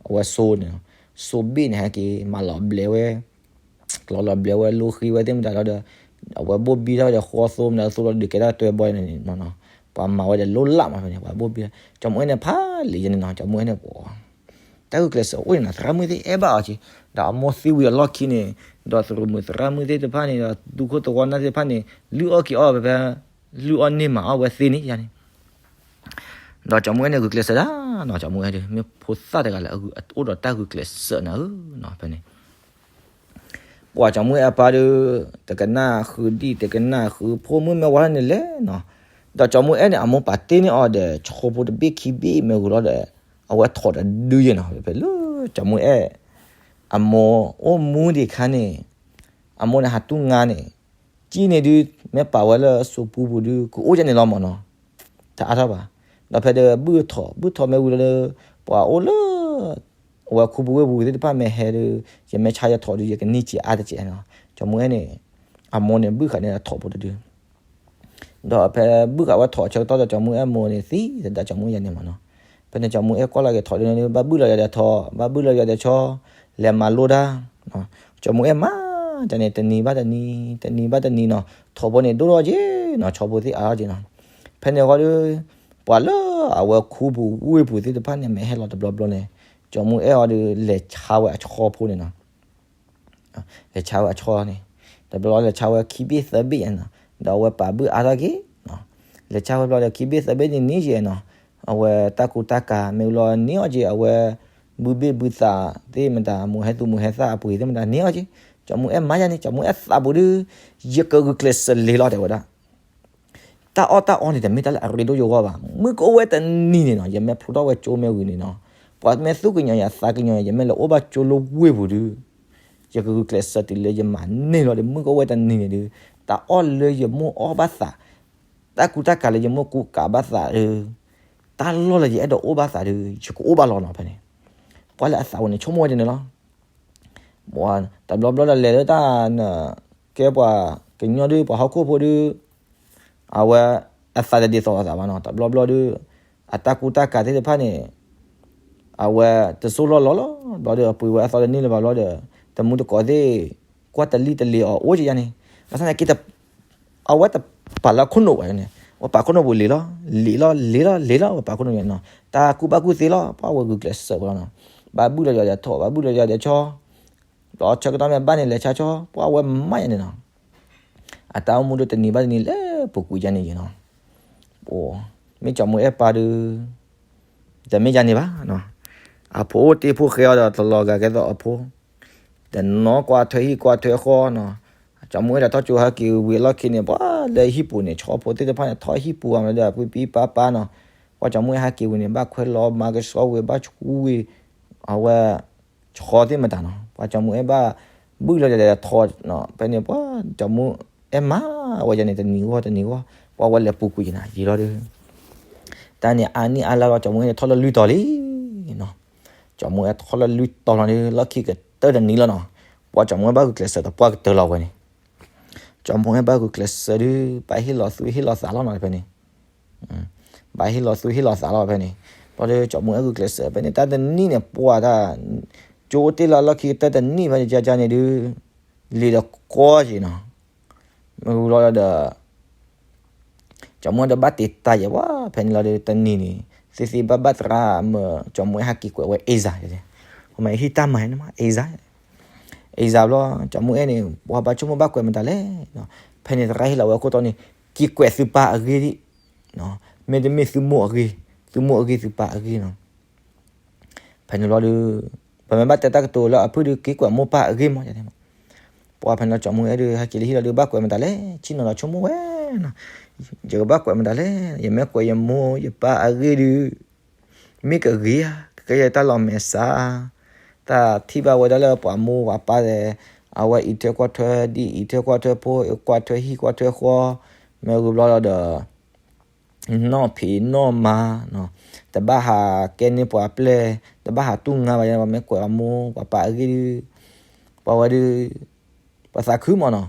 အဝဲစိန့ၣ်နီၤ, စိဘ့ၣ်န့ၣ် ဟဲက့ၤမၤလီၤဘျဲးဝဲ ကလီၤလီၤဘျဲးဝဲ လိဃံဝဲသ့ၣ်မတၤလီၤဒီး အဝဲဘိၣ်ဘံထီၣ်ဒီးဃီသိမတၤသိလီၤဒီး ကဲထီၣ်တွဲဘီန့ၣ်နီၤ, ပှၤမၤဝဲဒီးလိၣ်လၢ်မးဖဲန့ၣ် ပှၤဘိၣ်ဘံ, ကၠီမူအဲၣ်န့ၣ်ဖးလံာ်ယဲန့ၣ်နီၤ, ကၠီမူအဲၣ်န့ၣ် တၢ်ဂုာ်ကျဲးစၢးအိၣ်န့ၣ်နီၤ, သရၣ်မုၣ်သ့ၣ်အဲၣ်ဘၣ်အီၤက့ၤ, ဒီးအမိၢ်သံဝံၤအလီၢ်ခံန့ၣ် ဒီးသရၣ်မုၣ်သရၣ်မုၣ်သ့ၣ်တဖၣ်န့ၣ် ဒီးဒူခိၣ်သဝီနၢ်သ့ၣ်တဖၣ်န့ၣ် လုၢ်အီၣ်က့ၤအီၣ်ဖဲဖဲ လုၢ်အီၣ်န့ၢ်မၤအီၣ်ဝဲသ့န့ၣ်ယါန့ၣ် ဒီးကၠီမူအဲၣ်န့ၣ်ဂုာ်ကျဲးစၢးဒၣ်နီၤ, ကၠီမူအဲၣ်ဒုး မ့ၢ်ဖိသၣ်တဂၤလၢအအိၣ်ဒီးတၢ်ဂုာ်ကျဲးစၢးနၤဧၢနီၤ ဖဲန့ၣ် ပှၤကၠီမူအဲၣ်အပၢ်ဒုး တကနၣ်ဃုဒံၣ် တကနၣ်ဃုဖိမုၣ်မ့ၢ်ဝဲဒၣ်န့ၣ်လဲၣ်နီၤ, ဒီးကၠီမူအဲၣ်န့ၣ် အမိၢ်ပာ်တ့ၢ်န့ၢ်အီၤဒီး ဆှီဖိတဘ့ၣ်ခံဘ့ၣ်မ့ၢ်ဂ့ၤလီၤဒီး အဝဲထိးတဒုယဲၢ်နီၤ, ဖဲလၢကၠီမူအဲၣ် အမိၢ်အိၣ်မူဒံးခါန့ၣ် အမိၢ်န့ၣ်ဟးတူၢ်ငါန့ၣ် ကံၣ်န့ၣ်ဒုး မ့ၢ်ပာ်ဝဲလၢစိပူပူၤဒုး ကအိၣ်ကန့ၣ်လီၤမးနီၤ, တအါထီၣ်ဘၣ်, ဒီးဖဲဒီးဘုၣ်ထိး ဘုၣ်ထိးမ့ၢ်ဝံၤလၢ ပှၤအိၣ်လၢ အဝဲခူပူၤဝ့ၢ်ပူၤသ့ၣ်တဖၣ်မ့ၢ်ဟဲဒုး ယမ့ၢ်ဆါယထိးဒုး ယကန့ၢ်စ့အါတစဲးနီၤ, ကၠီမူအဲၣ်န့ၣ် အမိၢ်န့ၣ်ဘုၣ်ဃာ်န့ၢ်ထိးဖိတဒု ဒီးဖဲဘုၣ်ဃာ်ဝဲထိးဆၢကတီၢ်ဒီး ကၠီမူအဲၣ်မိၢ်န့ၣ်သံသဒၣ်ကၠီမူအဲၣ်ယဲန့ၣ်မးနီၤ, ဖဲန့ၣ်ကၠီမူအဲၣ်ကွၢ်လီၤက့ၤထိးဒုးန့ၣ် ဘၣ်ဘုၣ်လီၤယၤဒီးထိး ဘၣ်ဘုၣ်လီၤယၤဒီးဆီ လဲၤမၤလိတၢ် ကၠီမူအဲၣ်မၤတၢ်န့ၣ် တနံၤဘၣ်တနံၤ တနံၤဘၣ်တနံၤနီၤ, ထိးဖိန့ၣ်ဒိၣ်ထီၣ်က့ၤနီၤ, ဆီဖိသ့ၣ်အါထီၣ်က့ၤနီၤ, ဖဲန့ၣ်ဃီဒီး ပှၤလၢအဝဲခူပူၤဝ့ၢ်ပူၤသ့ၣ်တဖၣ်န့ၣ် မ့ၢ်ဟဲလီၤတဘျီဘျီန့ၣ် ကၠီမူအဲၣ်အီၤဒီး လဲၤဆါဝဲအဆီဖိန့ၣ်နီၤ လဲၤဆါဝဲအဆီန့ၣ်, တဘျီလဲၤဆါဝဲခံဘ့ၣ်သၢဘ့ၣ်ယဲနီၤ, ဒီးအဝဲပာ်ဘုၣ်အါထီၣ်က့ၤ, လဲၤဆါဝဲဘျီဒီးခံဘ့ၣ်သၢဘ့ၣ်န့ၣ်န့ၣ်ယဲနီၤ, အဝဲတၢ်ကူတၢ်ကၤမ့ၢ်လီၤန့ၢ်အီၤက့ၤ အဝဲ ဘုဘ့ၣ်ဘုသးသ့ၣ်မတၤ မိၢ်ဟဲသူၣ်မိၢ်ဟဲသၣ်အပှ့ၤသ့ၣ်မတၤန့ၢ်အီၤက့ၤ, ကၠီမူအဲၣ်မၤယါန့ၣ် ကၠီမူအဲၣ်သးပူၤဒုး ယကဂုာ်ကျဲးစၢးလံၤလီၤတဲဝဲဒၣ် တၢ်အီၣ်တၢ်အီန့ၣ် တမ့ၢ်တၢ်လၢအရ့ဒိၣ်ယဂီၢ်ဘၣ်. မုၢ်ကအိၣ်ဝဲတနံၤန့ၣ်နီၤ, ယမ့ၢ်ဖျိထီၣ်ဝဲကၠိမ့ၢ်ဝံၤန့ၣ်နီၤ, ပှၤမ့ၢ်သူၣ်ကညီၤယၤသးကညီၤယၤ ယမ့ၢ်လဲၤအိၣ်ဘၣ်ကၠိလၢဝ့ၢ်ပူၤဒုး, ယကဂုာ်ကျဲးစၢးတုၤလၢယမၤန့ၢ်လီၤဒီး မုၢ်ကအိၣ်ဝဲတနံၤန့ၣ်ဒုး, တၢ်အီၣ်လၢယမိၢ်အီၣ်ဘၣ်သး, တၢ်ကူတၢ်ကၤလၢယမိၢ်ကူကၤဘၣ်သးဒုး, တၢ်လီၢ်လၢယအဲၣ်ဒိးအိၣ်ဘၣ်သးဒုး ယကအိၣ်ဘၣ်လီၤနီၤဖဲန့ၣ်, ပှၤလၢအသးပူၤန့ၣ် ဆိကမိၣ်ဝဲဒ်န့ၣ်လီၤ. တဘျီဘျီဒီးလဲၤလၢတၢ်န ကဲပှၤကညီဒုး ပှၤဟီၣ်ခိၣ်ဖိဒုး အဝဲအသးတဒ်သိးလိာ်သးဘၣ်နီၤ, တဘျီဘျီဒုး အတၢ်ကူတၢ်ကၤသ့ၣ်တဖၣ်န့ၣ် အဝဲတစိၢ်လီၢ်လီၤလီၤ, ဘျီဒီးအပှ့ၤဝဲအသီတန့ၢ်လၢၤဘၣ်ဘျီဒီး တမူတကိးသ့ၣ် ကွၢ်တလံၣ်တလ့ၤအီၤအိၣ်ကယါန့ၣ်, ဘၣ်ဆၣ်သနာ်က့ အဝဲတပာ်လၢခိၣ်နူာ်ဘၣ်န့ၣ်, ဝဲပာ်ခိၣ်နူာ်ပူၤလံၤလီၤ, လံၤလီၤ လံၤလီၤ လံၤလီၤ, ဝဲပာ်ခိၣ်နူာ်န့ၣ်နီၤ, တၢ်ကူဘၣ်ကူသ့လီၤ, ပှၤဝဲဂုာ်ကျဲးစၢးဝဲလီၤနီၤ, ဘၣ်ဘုၣ်လီၤယၤဒီးထိး ဘၣ်ဘုၣ်လီၤယၤဒီးဆီ ဒီးဆၢကတီၢ်မ့ၢ်ဘၣ်န့ၣ် လဲၤဆါဆီ ပှၤဝဲမၤယါန့ၣ်နီၤ, အတၢ်အိၣ်မူဒိၣ်တနံၤဘၣ်တနံၤလၢပူၤကွံာ်ယါန့ၣ်ယဲနီၤ, မ့ၢ်ကၠီမူအဲၣ်ပၢ်ဒုး တမ့ၢ်ယါန့ၣ်ဘၣ်, အဖိအိၣ်တ့ၢ်ဖိဃဲအီၤဒီးတလီၤဂာ်ကဲသိးအဖိ, တနီၤကွၢ်ထွဲဟံၣ်ကွၢ်ထွဲဃီနီၤ, ကၠီမူအဲၣ်ဒီးထီၣ်ကၠိဟဲက့ၤဝံၤအလီၢ်ခံန့ၣ် ပှၤလၢဟံၣ်ပူၤန့ၣ် ဆီဖိသ့ၣ်တဖၣ်န့ၣ် ထီၣ်ဟံၣ်ပူၤအီၤဒီး ပံပံပာ်ပာ်နီၤ ပှၤကၠီမူအဲၣ်ဟဲက့ၤဝံၤန့ၣ် ဘၣ်ခွဲးလီၤမၤကဆှီဝံၤ ဘၣ်ဆူဝံၤ အဝဲ ဆီသ့ၣ်မတၤနီၤ, ပှၤကၠီမူအဲၣ်ဘၣ် ဘုၣ်လီၤဒီးထီနီၤ, ဖဲန့ၣ် ပှၤကၠီမူအဲၣ်မၤဝဲယၤန့ၣ် တနံၤဂီၢ်တနံၤဂီၢ် ပှၤဝဲလဲၤပူၤကွံာ်ယၤနၤ ယံာ်လီၤဒီး တၢ်န့ၣ်အါနံၣ်အါလါလီၤ ကၠီမူအဲၣ်န့ၣ်ထီၣ်လၢလွံၢ်တီၤလံနီၤ, ကၠီမူအဲၣ်ထီၣ်လၢလွံၢ်တီၤလီၤဒီး လီၢ်ခံကတၢၢ်တနံၤလီၤနီၤ, ပှၤကၠီမူအဲၣ်ဘၣ်ဂုာ်ကျဲးစၢးတပှၢ်ကတၢၢ်လီၤဝဲန့ၣ် ကၠီမူအဲၣ်ဘၣ်ဂုာ်ကျဲးစၢးဒီး ဘၣ်ဟ့ၣ်လီၤသူၣ်ဟ့ၣ်လီၤသးလီၤနီၤ ဖဲန့ၣ် ဘၣ်ဟ့ၣ်လီၤသူၣ်ဟ့ၣ်လီၤသးလီၤဖဲန့ၣ်, ဘျီဒီးကၠီမူအဲၣ်ဂုာ်ကျဲးစၢးဖဲန့ၣ် တၢ်တနံၣ်န့ၣ် ပှၤတၢ် ကၠိအိၣ်တ့ၢ်လၢလီၢ်ခံကတၢၢ်တနံၣ်ဖဲန့ၣ် ကကန့ၣ်ဒုး လံာ်ဒီးကီက့ၤနီၤ, မ့ၢ်ဝံၤဘျီဒီး ကၠီမူအဲၣ်ဒီးဘၣ်တ့တၢ်ယဲၢ်ဝဲ ဖဲန့ၣ်လီၤဒီး တနံၤန့ၣ် သ့သ့ဘၣ်ဘၣ်သရၣ်မၢ ကၠီမူအဲၣ်ဟဲက့ၤကွဲးဝဲအ့ၣ်စၢ်, ဟိမ့ၢ်ဟံၣ်တၢ်မၤန့ၣ်မး အ့ၣ်စၢ်, အ့ၣ်စၢ်ဘျီ ကၠီမူအဲၣ်န့ၣ် ပှၤဘၣ်ဆိကမိၣ်ဘၣ်ကွဲးမတၤလဲၣ်, ဖဲန့ၣ်သရၣ်ဟ့ၣ်လီၤဝဲခိၣ်တီန့ၣ် က့ၤကွဲးသုပၢ်အဂ့ၢ်ဒံး, မ့တမ့ၢ်သုမိၢ်အဂ့ၢ်, သုမိၢ်အဂ့ၢ်သုပၢ်အဂ့ၢ်နီၤ ဖဲန့ၣ်ဘျီဒီး ပမ့ၢ်ဘၣ်တဲတၢ်ကတိၤလၢအဖုၣ်ဒီး က့ၤကွဲးမိၢ်ပၢ်အဂ့ၢ်မး, ပှၤဖဲန့ၣ်လီၤ ကၠီမူအဲၣ်ဒီး ဟဲက့ၤလၢဟံၣ်လီၤဒီး ဘၣ်ကွဲးမတၤလဲၣ်, ဆ့ၣ်နီၤလီၤဆိကမိၣ်ဝဲနီၤ, ယကဘၣ်ကွဲးမတၤလဲၣ်, ယမ့ၢ်ကွဲးယမိၢ်ယပၢ်အဂ့ၢ်ဒုး မ့ၢ်ကဂ့ၤဧါ, ကကဲယတၢ်လီၤမဲာ်ဆှး, တၢ်ထံၣ်ဘၣ်ဝဲဒၣ်လၢပှၤမိၢ်ပှၤပၢ်ဒီး အဝဲအံးထွဲကွၢ်ထွဲဒ်အံးထွဲကွၢ်ထွဲဖိ ကွၢ်ထွဲဟံၣ်ကွၢ်ထွဲဃီ, မ့ၢ်ဝံၤဘျီဒီး နီၢ်ဖံးနီၢ်မၤ, တဘၣ်ဟးကဲန့ၢ်ပှၤပျဲၢ်, တဘၣ်ဟးတူၢ်ငါဘၣ်ယဲ ပှၤမ့ၢ်ကွဲးပှၤမိၢ်ပှၤပၢ်အဂ့ၢ်ဒုး, ပှၤဝဲဒုး ပှၤသးခုမးနီၤ,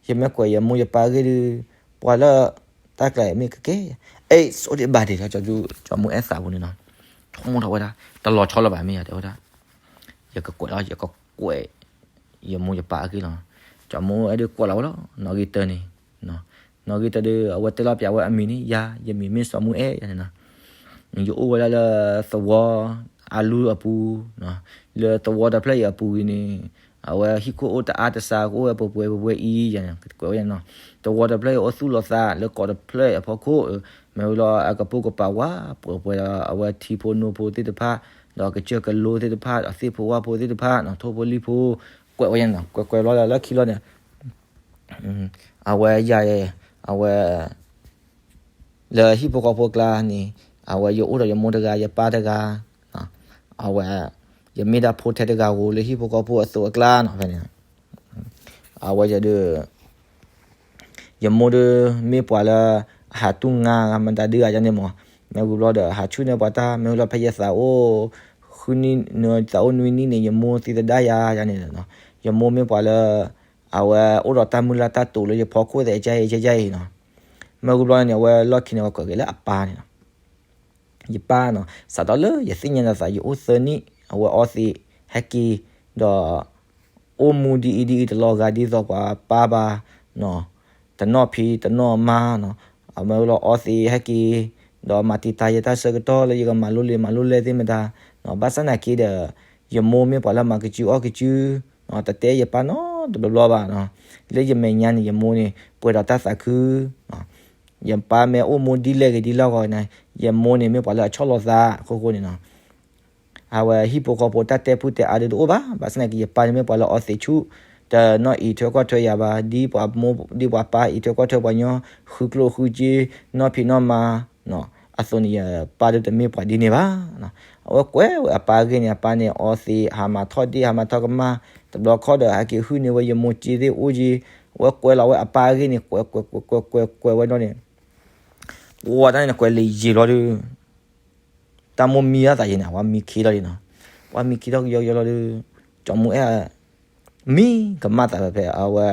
ယမ့ၢ်ကွဲးယမိၢ်ယပၢ်အဂ့ၢ်ဒုး, ပှၤလၢတၢ်ကျဲၤမ့ၢ်ကကဲ, အဲၣ် ဆိဒံးဘၣ်ဒံးလီၤ ကၠီမူအဲၣ်သးပူၤန့ၣ်နီၤ, ဆိကမိၣ်ထီၣ်ဝဲဒၣ် တလီၤဆီလၢၤဘၣ်မ့ၢ်ယၤတဲဝဲဒၣ်, ယကကွဲးလီၤ ယကကွဲး ယမိၢ်ယပၢ်အဂ့ၢ်လီၤ, ကၠီမူအဲၣ်ဒုးကွဲးလီၤဝဲလီၤ နီၣ်ဂံၢ်တၢန့ၣ် နီၣ်ဂံၢ်တၢဒီး အဝဲတဲလီၤပၠးဝဲအမံၤန့ၣ် ယၤ ယမံၤမ့ၢ်စီၤမူအဲၣ်ယၤန့ၣ်နီၤ, ယအိၣ်ဝဲဒၣ်လၢသဝီအလူအပူၤ, လၢသဝီတဖျၢၣ်အံၤအပူၤဝံၤန့ၣ်, အဝဲဟံၣ်ခိၣ်အိၣ်တအါတစှၤ ကအိၣ်ဝဲပှဲၤပှဲၤပှဲၤပှဲၤအံၤယၤန့ၣ် ကွဲးဝဲန့ၣ်နီၤ, သဝီတဖျၢၣ်အံၤအိၣ်သူၣ်လီၤသးလၢကီးတဖျၢၣ်အံၤအဖီခိၣ်, မ့ၢ်ဝံၤလီၤအကပိာ်ကပၤဝါပှဲၤပှဲၤဒီး အဝဲထံဖိနိဖိသ့ၣ်တဖၣ်, ဒီးကစၢၢ်ကလိသ့ၣ်တဖၣ်ဒီးသ့ၣ်ဖိဝၣ်ဖိသ့ၣ်တဖၣ်နီၤ ထိၣ်ဖိလံၣ်ဖိ, ကွဲးဝဲန့ၣ်နီၤ ကွဲးကွဲးဘျီဒီးလၢခံလီၤန့ၣ် အဝဲယၤ အဝဲ လၢဟံၣ်ဖိဃီဖိအကျါန့ၣ် အဝဲယအိၣ်ဒီးယမိၢ်တဂၤ ယပၢ်တဂၤ, အဝဲ ယမ့ၢ်ဒၣ်ဖိထဲတဂၤဧိၤလၢဟံၣ်ဖိဃီဖိအသိးအကျါနီၤ ဖဲန့ၣ် အဝဲယၤဒီး ယမိၢ်ဒီး မ့ၢ်ပှၤလၢ အဟးတူၢ်ငါမတၤဒုးဂၤယၤန့ၣ်မး, မ့ၢ်ဝံၤဘျီဒီး ဟးဆူၣ်န့ၢ်ပှၤတၢ် မ့ၢ်ဝံၤလီၤဖဲယသးအိၣ် ဃုနံၣ် သးအိၣ်နွံနံၣ်န့ၣ် ယမိၢ်သံသဒၣ်ယၤယၤန့ၣ်, ယမိၢ်မ့ၢ်ပှၤလၢ အဝဲအိၣ်ဒီးတၢ်မုၢ်လၢ်တၢ်တိာ်လၢယဖီခိၣ်သဲး ကယဲၢ်အံၤ ကယဲၢ်အံၤနီၤ, မ့ၢ်ဝံၤဘျီန့ၣ် အဝဲလီၢ်ခံန့ၣ် ပှၤကွဲးက့ၤလၢအပၢ်န့ၣ်နီၤ ယပၢ်နီၤ စးထီၣ်လၢယသ့ၣ်ညါနသး ယအိၣ်သၢနံၣ် အဝဲအီသံး ဟဲက့ၤ ဒီး အိၣ်မူဒ်အံၤဒ်အံၤ တလီၤဂာ်ဒ်သိးပှၤပၢ်ဘၣ်, တနီၣ်ဖံးတနီၣ်မၤနီၤ, အမ့ၢ်ဝံၤလီၤအီသံးဟဲက့ၤ, ဒီးမၤတံာ်တာ်ယတၢ်ဆၢကတီၢ်လၢယကမၤလိလံာ်မၤလိလဲၢ်သ့ၣ်မတၤ, ဘၣ်ဆၣ်သနာ်က့ဒီး ယမိၢ်မ့ၢ်ပှၤလၢမၤကစုအီၣ်ကစု, တတဲယပၢ်နီတဘျီဘျီဘၣ်, လၢယမဲာ်ညါန့ၣ် ယမိၢ်န့ၣ် ပှဲၤဒီးတၢ်သးခု ယပၢ်မ့ၢ်အိၣ်မူဒ်လဲၣ်ဂ့ၤဒ်လဲၣ်ဂ့ၤန့ၣ် ယမိၢ်န့ၣ်မ့ၢ်ပှၤလၢအဆီၣ်လီၤသးအဃိဃိန့ၣ်နီၤ, အဝဲဟံၣ်ဖိဃီဖိတၢ်တဲဖုၣ်တဲအါဒုးတအိၣ်ဘၣ်, ဘၣ်ဆၣ်သနာ်က့ ယပၢ်န့ၣ်မ့ၢ်ပှၤလၢအီသံးဆူၣ်, တနီၣ်အံးထွဲကွၢ်ထွဲယၤဘၣ်, ဒ်ပှၤမိၢ် ဒ်ပှၤပၢ်အံးထွဲကွၢ်ထွဲပှၤညီ, ဃုကျိၣ်ဃုစ့, နီၣ်ဖံးနီၣ်မၤ အသိးန့ၣ် ယပၢ်ဒုးတမ့ၢ်ပှၤဒ်န့ၣ်ဘၣ်. အဝဲကွဲးဝဲအပၢ်အဂ့ၢ်န့ၣ် အပၢ်န့ၣ် အီသံး ဟးမၤထီၣ်ဒ့ၣ် ဟးမၤထီၣ်ကမၢ်, တဘျီခီဒီး ဟဲက့ၤဟုၣ်န့ၢ်ဝဲယမိၢ်စ့သ့ၣ်အိၣ်က့ၤ, အဝဲကွဲးလီၤဝဲအပၢ်အဂ့ၢ်န့ၣ် ကွဲး ကွဲး ကွဲး ကွဲး ကွဲးဝဲဒီးန့ၣ် ပှၤတၢ်န့ၣ် ကွဲးလံာ်ယံာ်ဘျီဒီး တၢ်မိၢ်မံအသးယံာ်န့ၣ် ပှၤမံခံထီၣ်လံနီၤ, ပှၤမံခံထီၣ်ကယီကယီလီၤဒီး ကၠီမူအဲၣ် မံကမၣ်သးဖဲဖဲအဝဲ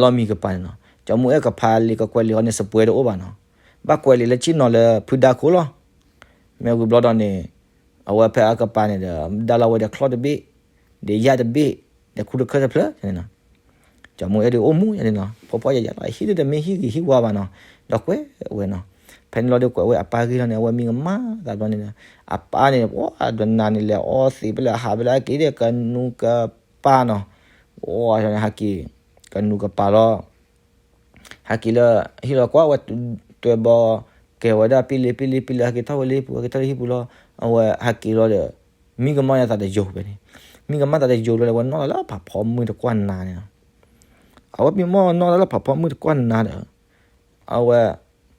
လီၢ်မံကပၤန့ၣ်နီၤ, ကၠီမူအဲၣ်ကဖးလံာ်ကကွဲးလံာ်အီၤန့ၣ် စပွဲတအိၣ်ဘၣ်နီၤ, ဘၣ်ကွဲးလံာ်လၢဆ့ၣ်နီၤလၢဖုဒါခိၣ်လီၤ. မ့ၢ်ဝံၤဘျီဒီးန့ၣ် အဝဲဖဲအကပၤန့ၣ်ဒီး ဒၣ်လီၤဝဲဒီးချီၣ်တဘ့ၣ်, ဒီးယၣ်တဘ့ၣ်, ဒီးခူတခၢၣ်တဖျၢၣ်န့ၣ်နီၤ, ကၠီမူအဲၣ်ဒုးအိၣ်မူယၤန့ၣ်နီၤ, ဖှီၣ်ဖှီၣ်ယာ်ယာ်လီၤ, ဟံၣ်ဒုးတမ့ၢ်ဟံၣ်ဂ့ၤဟံၣ်ဝါဘၣ်နီၤ, ဒီးကွဲးဝဲနီၤ, ဖဲန့ၣ်လီၤဒီးကွဲးဝဲအပၢ်ဂ့ၢ်လီၤန့ၣ် အဝဲမံကမၣ်သးဘျီန့ၣ်ဒီး အပၢ်န့ၣ် ပှၤဒိးနၤန့ၣ်လဲၤအီသံးဖဲလဲၣ် ဟးဖဲလဲၣ် ဟဲက့ၤဒီးကနူးကပၤနီၤ, ပှၤန့ၣ်ဟဲက့ၤ ကနူးကပၤလီၤ ဟဲက့ၤလၢ ဟ့ၣ်လီၤကွၢ်ဝဲ တွဲဘီ ကဲဝဲဒၣ်ပ့လ့ပ့လ့ပ့လ့ ဟဲက့ၤထီၣ်ဝဲလၢဟံၣ်ပူၤ ဟဲက့ၤထီၣ်လၢဟံၣ်ပူၤလီၤ, အဝဲဟဲက့ၤလီၤဒီး မံကမၣ်ယသးတယိာ်ဖဲန့ၣ်, မံကမၣ်သးတယိာ်လီၤဒီး အဝဲနီၣ်လီၤလၢဖးဖီမုၢ်တကွၢ်နၤန့ၣ်လီၤ, အဝဲမံမီၢ်နီၣ်လီၤလၢဖးဖီမုၢ်တကွၢ်နၤဒီး အဝဲ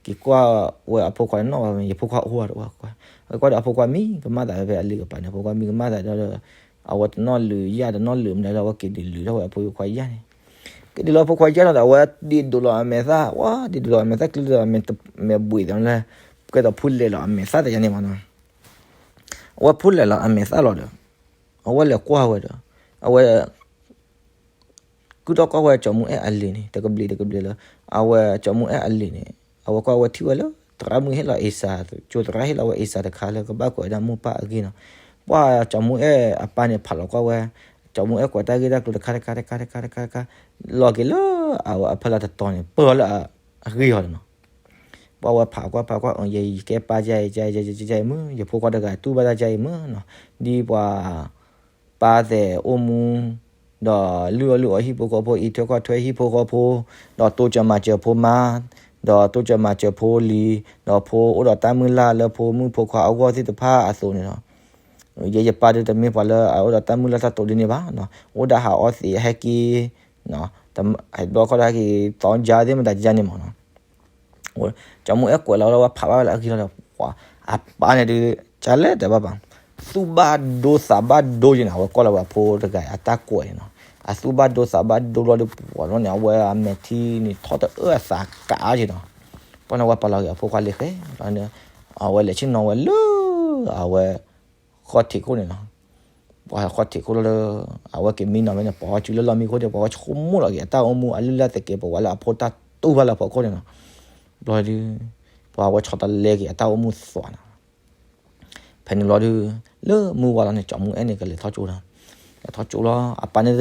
က့ၤကွၢ်ဝဲအဖိခွါတနီၣ်ဘၣ်, ယဖိခွါအိၣ်ဝဲတအိၣ်, ကွၢ်ဒီးအဖိခွါမံကမၣ်သးဖဲအလံာ်ကပၤန့ၣ်, အဖိခွါမံကမၣ်သးဒီး အဝဲတနီၣ်လုာ်ယၣ်တနီၣ်လုာ်မနုၤလၢအဝဲက့ၤဒုးလုာ်ထီၣ်ဝဲ အဖိခွါယၣ်န့ၣ်, က့ၤဒုးလီၤအဖိခွါယၣ်လီၤဒီး အဝဲဒ့ဒိးလီၤအမဲာ်သၣ်, ဝဲဒ့ဒိးလီၤအမဲာ်သၣ်ကျုဒီး မဲာ်ဘှံးသးလၢ ကဲသိးဖူလဲၤလီၤအမဲာ်သၣ်တယါန့ၣ်မနီၤ, အဝဲဖူလဲၤလီၤအမဲာ်သၣ်လီၤဒီး အဝဲလဲၤကွၢ်ဝဲဒီး အဝဲ ကူၣ်ထီၣ်ကွၢ်ဝဲကၠီၤမူအဲၣ်အလံာ်န့ၣ် တကဘျံးတကဘျံးလၢ အဝဲကၠီၤမူအဲၣ်အလံာ်န့ၣ်, အဝဲကွၢ်ဝဲထံၣ်ဝဲလၢ သရၣ်မုၣ်ဟ့ၣ်လီၤအ့စၢ်, ကၠိသရၣ်ဟ့ၣ်လီၤဝဲအ့စၢ်တခါလၢကဘၣ်ကွဲးဝဲဒၣ်မိၢ်ပၢ်အဂ့ၢ်နီၤ, ပှၢ်ကၠီၤမူအဲၣ်အပၢ်န့ၣ်ဖးလီၤကွၢ်ဝဲ, ကၠီၤမူအဲၣ်ကွဲးတၢ်ဂ့ၢ်တၢ်ကျိၤတခါတခါတခါတခါတခါတခါ, လီၤက့ၤလၢအဝဲအဖီလာ်တတီၤန့ၣ် ပၢၢ်လၢအဂ့ၢ်အီၤန့ၣ်နီၤ ပှၢ်ဝဲဖးကွၢ်ဖးကွၢ် ယကဲပၢ်ယါအံၤ ယါအံၤ ယါအံၤမုၢ် ယဖိခွါတဂၤတူၢ်ဘၣ်တၢ်ယါအံၤမုၢ်နီၤ, ဒ်ပှၤ ပၢ်သဲးအိၣ်မူ, ဒီးလုၢ်အီၣ်လုၢ်အီဟံၣ်ဖိဃီဖိ အံးထွဲကွၢ်ထွဲဟံၣ်ဖိဃီဖိ, ဒီးတိစၢၤမၤစၢၤဖိမါ, ဒီးတိစၢၤမၤစၢၤဖိလံၤ, ဒီးဖိအိၣ်ဒီးတၢ်မုၢ်လၢ်လၢဖိမုၣ်ဖိခွါအဂီၢ်သ့ၣ်တဖၣ်အသိးန့ၣ်လီၤ. ယဲယပၢ်ဒုးတမ့ၢ်ပှၤလၢအအိၣ်ဒီးတၢ်မုၢ်လၢ်တၢ်တိာ်ဒ်န့ၣ်ဘၣ်, အိၣ်ဒၣ်ဟးအီသံးဟဲက့ၤ, ဟဲဘျီခီဒၣ်က့ၤ သီယါသ့ၣ်မတၤယါန့ၣ်မနီၤ ကၠီၤမူအဲၣ်ကွဲးလီၤဝဲဖးဘၣ်ဝဲလၢအဂ့ၢ်လီၤဒီး ပှၤအပၢ်န့ၣ်ဒုး ကလဲၤတဲဘၣ်ဘၣ်, သူၣ်ဘၣ်ဒိသးဘၣ်ဒိယဲၢ်န့ၣ် အဝဲကွၢ်လီၤဝဲအဖိတဂၤအတၢ်ကွဲးန့ၣ်နီၤ, အသူၣ်ဘၣ်ဒိသးဘၣ်ဒိဘျီဒီး ပှၤလီၤန့ၣ် အဝဲအမဲာ်ထံန့ၣ်ထီၣ်တအၢအသးကးယဲၢ်နီၤ, ပှၢ်န့ၣ်ဝဲပာ်လီၤက့ၤအဖိခွါလံာ်ဃဲ, အဝဲလဲၤဆ့ၣ်နီၤဝဲလၢ အဝဲ ဃီၣ်ထံးခိၣ်န့ၣ်နီၤ ပှၤဃီၣ်ထံးခိၣ်လီၤလၢ အဝဲက့ၤမံနီၤဝဲန့ၣ် ပှၤဟီၣ်ကူလၢလီၢ်မံခိၣ်ဒီး ပှၤဟီၣ်ဆိကမိၣ်လီၤက့ၤအတၢ်အိၣ်မူအလုၢ်လၢ်သကဲးပဝးလၢအဖိတၢ်တူၢ်ဘၣ်လၢအဖီခိၣ်န့ၣ်နီၤ, ဘျီဒုး ပှၤဝဲဆီတလဲက့ၤအတၢ်အိၣ်မူသွးနီၤ, ဖဲန့ၣ်ဘျီဒုး လၢမုၢ်ဝါလီၤန့ၣ် ကၠီၤမူအဲၣ်န့ၣ် ကလဲၤထီၣ်ကၠိလီၤ, လဲၤထီၣ်ကၠိလီၤ အပၢ်န့ၣ်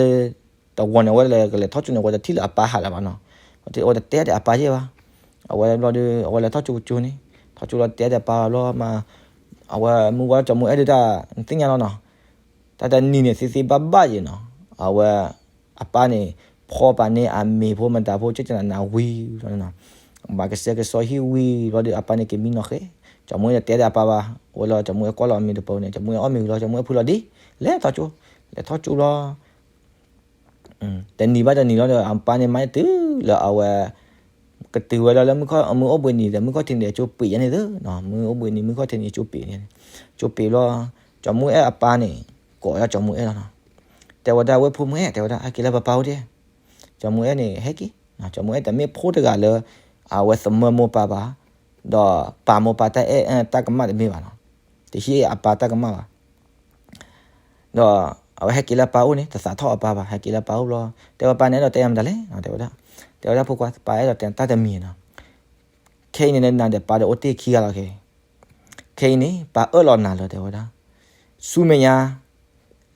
တဝီန့ၣ် အဝဲလဲၤကလဲၤထီၣ်ကၠိန့ၣ် အဝဲတထံၣ်လၢအပၢ်ဟးလၢၤဘၣ်နီၤ, အဝဲတတဲဒီးအပၢ်ယဲၢ်ဘၣ်, အဝဲဘျီဒုး အဝဲလဲၤထီၣ်ကၠိကၠိန့ၣ် ထီၣ်ကၠိလီၤတဲဒီးအပၢ်ဘျီမး, အဝဲမုၢ်ဝါလီၤကၠီၤမူအဲၣ်ဒုးတၢ် နသ့ၣ်ညါလီၤနီၤ, တၢ်တနံၤန့ၣ်သ့သ့ဘၣ်ဘၣ်ယဲၢ်နီၤ, အဝဲ အပၢ်န့ၣ် ဖီပာ်န့ၢ်အမ့ၤဖိမတၤဖိ ကကနၤနၤဝံၤလီၤန့ၣ်နီၤ, ဘၣ်ကစဲကစီဟံၣ်ဝံၤဘျီဒီး အပၢ်န့ၣ်က့ၤမံနီၤဃဲ, ကၠီၤမူအဲၣ်တတဲဒီးအပၢ်ဘၣ်, အဝဲလီၤကၠီၤမူအဲၣ်ကွၢ်လီၤအမ့ၤတပၢၤန့ၣ် ကၠီၤမူအဲၣ်အီၣ်မ့ၤဝံၤလီၤ ကၠီၤမူအဲၣ်ဖုလီၤဒ် လဲၤထီၣ်ကၠိ, လဲၤထီၣ်ကၠိလီၤ တနံၤဘၣ်တနံၤလီၤဒီး အပၢ်န့ၣ်မၤန့ၢ်တုၤလၢအဝဲ ကတုၤဝဲလီၤလၢမုၢ်ခီၣ် မုၢ်အိၣ်ဘှံးနံၤဒီး မုၢ်ခီၣ်ထံးနံၤအကၠိပ့ၤယါန့ၣ်သ့နီၤ, မုၢ်အိၣ်ဘှံးနံၤ မုၢ်ခီၣ်ထံးနံၤအကၠိပ့ၤန့ၣ်, ကၠိပ့ၤဘျီ, ကၠီၤမူအဲၣ်အပၢ်န့ၣ် ကိးဝဲဒၣ်ကၠီၤမူအဲၣ်လီၤနီၤ, တဲဝဲဒၣ် ဝဲၢ်ဖိမူအဲၣ် တဲဝဲဒၣ် ဟဲက့ၤလၢပၢ်ပၢ်အိၣ်ဒၣ်, ကၠီၤမူအဲၣ်န့ၣ် ဟဲက့ၤ, ကၠီၤမူအဲၣ်တမ့ၢ်ဖိတဂၤလၢ အဝဲသမၢမိၢ်ပၢ်ဘၣ်, ဒီးပၢ်မိၢ်ပၢ်တၢ်အဲၣ်တၢ်ကမၣ်တမ့ၢ်ဘၣ်နီၤ, တဟံးအပၢ်တၢ်ကမၣ်ဘၣ် ဒီးအဝဲဟဲက့ၤလၢပၢ်အိၣ်န့ၣ် တသးထီၣ်အပၢ်ဘၣ်, ဟဲက့ၤလၢပၢ်အိၣ်ဘျီ, တဲဝဲပၢ်န့ၣ်အဲၣ်ဒိးတဲယၤမတၤလဲၣ်, တဲဝဲဒၣ်, တဲဝဲဒၣ်ဖိခွါ ပၢ်အဲၣ်ဒိးတဲတၢ်တမံၤနီၤ, ခဲအံၤန့ၣ်နၤဒီးပၢ်ဒီးအိၣ်တ့ၢ်ခံဂၤလီၤခဲ, ခဲအံၤန့ၣ် ပၢ်အၢၣ်လီၤနၤလၢၤ တဲဝဲဒၣ်, ဆူမဲာ်ညါ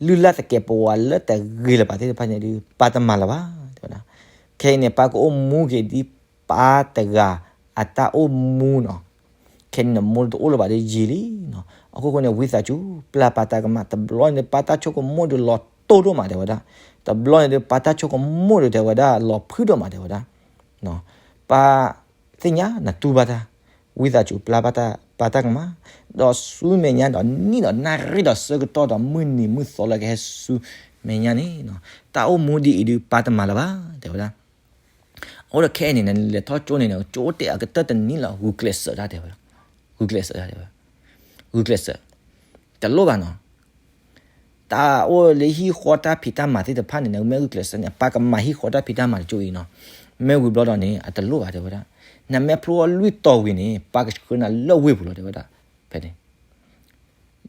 လုၢ်လၢ်သကဲးပဝးလၢတဂ့ၤလၢၤဘၣ်သ့ၣ်တဖၣ်န့ၣ်ဒုး ပၢ်တမၤလၢၤဘၣ် တဲဝဲဒၣ်, ခဲအံၤန့ၣ် ပၢ်ကအိၣ်မူက့ၤဒ်ပၢ်တဂၤအတၢ်အိၣ်မူနီၤ, ခဲအံၤန့ၣ် နမိၢ်တအိၣ်လၢၤဘၣ်ဒီးယံာ်လံနီၤ, အခိၣ်ဃိန့ၣ် ဝံသးစူၤ ပျၢ်ပၢ်တၢ်ကမၣ်, တဘျီန့ၣ်ဒုး ပၢ်တၢ်ဆိကမိၣ်ဒုးလီၤတိၢ်ဒိၣ်မး တဲဝဲဒၣ်, တဘျီန့ၣ်ဒုး ပၢ်တၢ်ဆိကမိၣ်ဒုး တဲဝဲဒၣ် လီၤဖုၣ်ဒိၣ်မး တဲဝဲဒၣ် ပၢ်သ့ၣ်ညါနတူၢ်ဘၣ်တၢ်, ဝံသးစူၤပျၢ်ပၢ်တၢ်ကမၣ်, ဒီးဆူမဲာ်ညါဒီးနံၣ်ဒီးနၣ်ရံၣ်ဒီးဆၢကတီၢ်ဒီးမုၢ်နံၤမုၢ်သီလၢကဟဲဆူမဲာ်ညါန့ၣ်, တၢ်အိၣ်မူဒ်အံၤဒုး ပၢ်တမၤလၢၤဘၣ် တဲဝဲဒၣ်. အဃိဒီးခဲအံၤန့ၣ် နလဲၤထီၣ်ကၠိန့ၣ် ကၠိအိၣ်တဲအကတၢၢ်တနံၤလီၤ ဂုာ်ကျဲးစၢးတၢ် တဲဝဲဒၣ်, ဂုာ်ကျဲးစၢးတၢ် တဲဝဲ, ဂုာ်ကျဲးစၢး တလိၣ်ဘၣ်နီၤ တၢ်အိၣ်လၢဟံၣ်ဃီတၢ်ဖံးတၢ်မၤသ့ၣ်တဖၣ်န့ၣ် နမ့ၢ်ဂုာ်ကျဲးစၢးန့ၣ် ပၢ်ကမၤဟံၣ်ဃီတၢ်ဖံးတၢ်မၤတကၠိအံၤနီၤ, မ့ၢ်ဝံၤဘျီဒီးန့ၣ် အတလိၣ်ဘၣ် တဲဝဲဒၣ်, နမ့ၢ်ဖျိအီၣ်လွံၢ်တီၤဝံၤန့ၣ် ပၢ်ကဆှၢနၤလၢဝ့ၢ်ပူၤလီၤ တဲဝဲဒၣ်, ဖဲန့ၣ်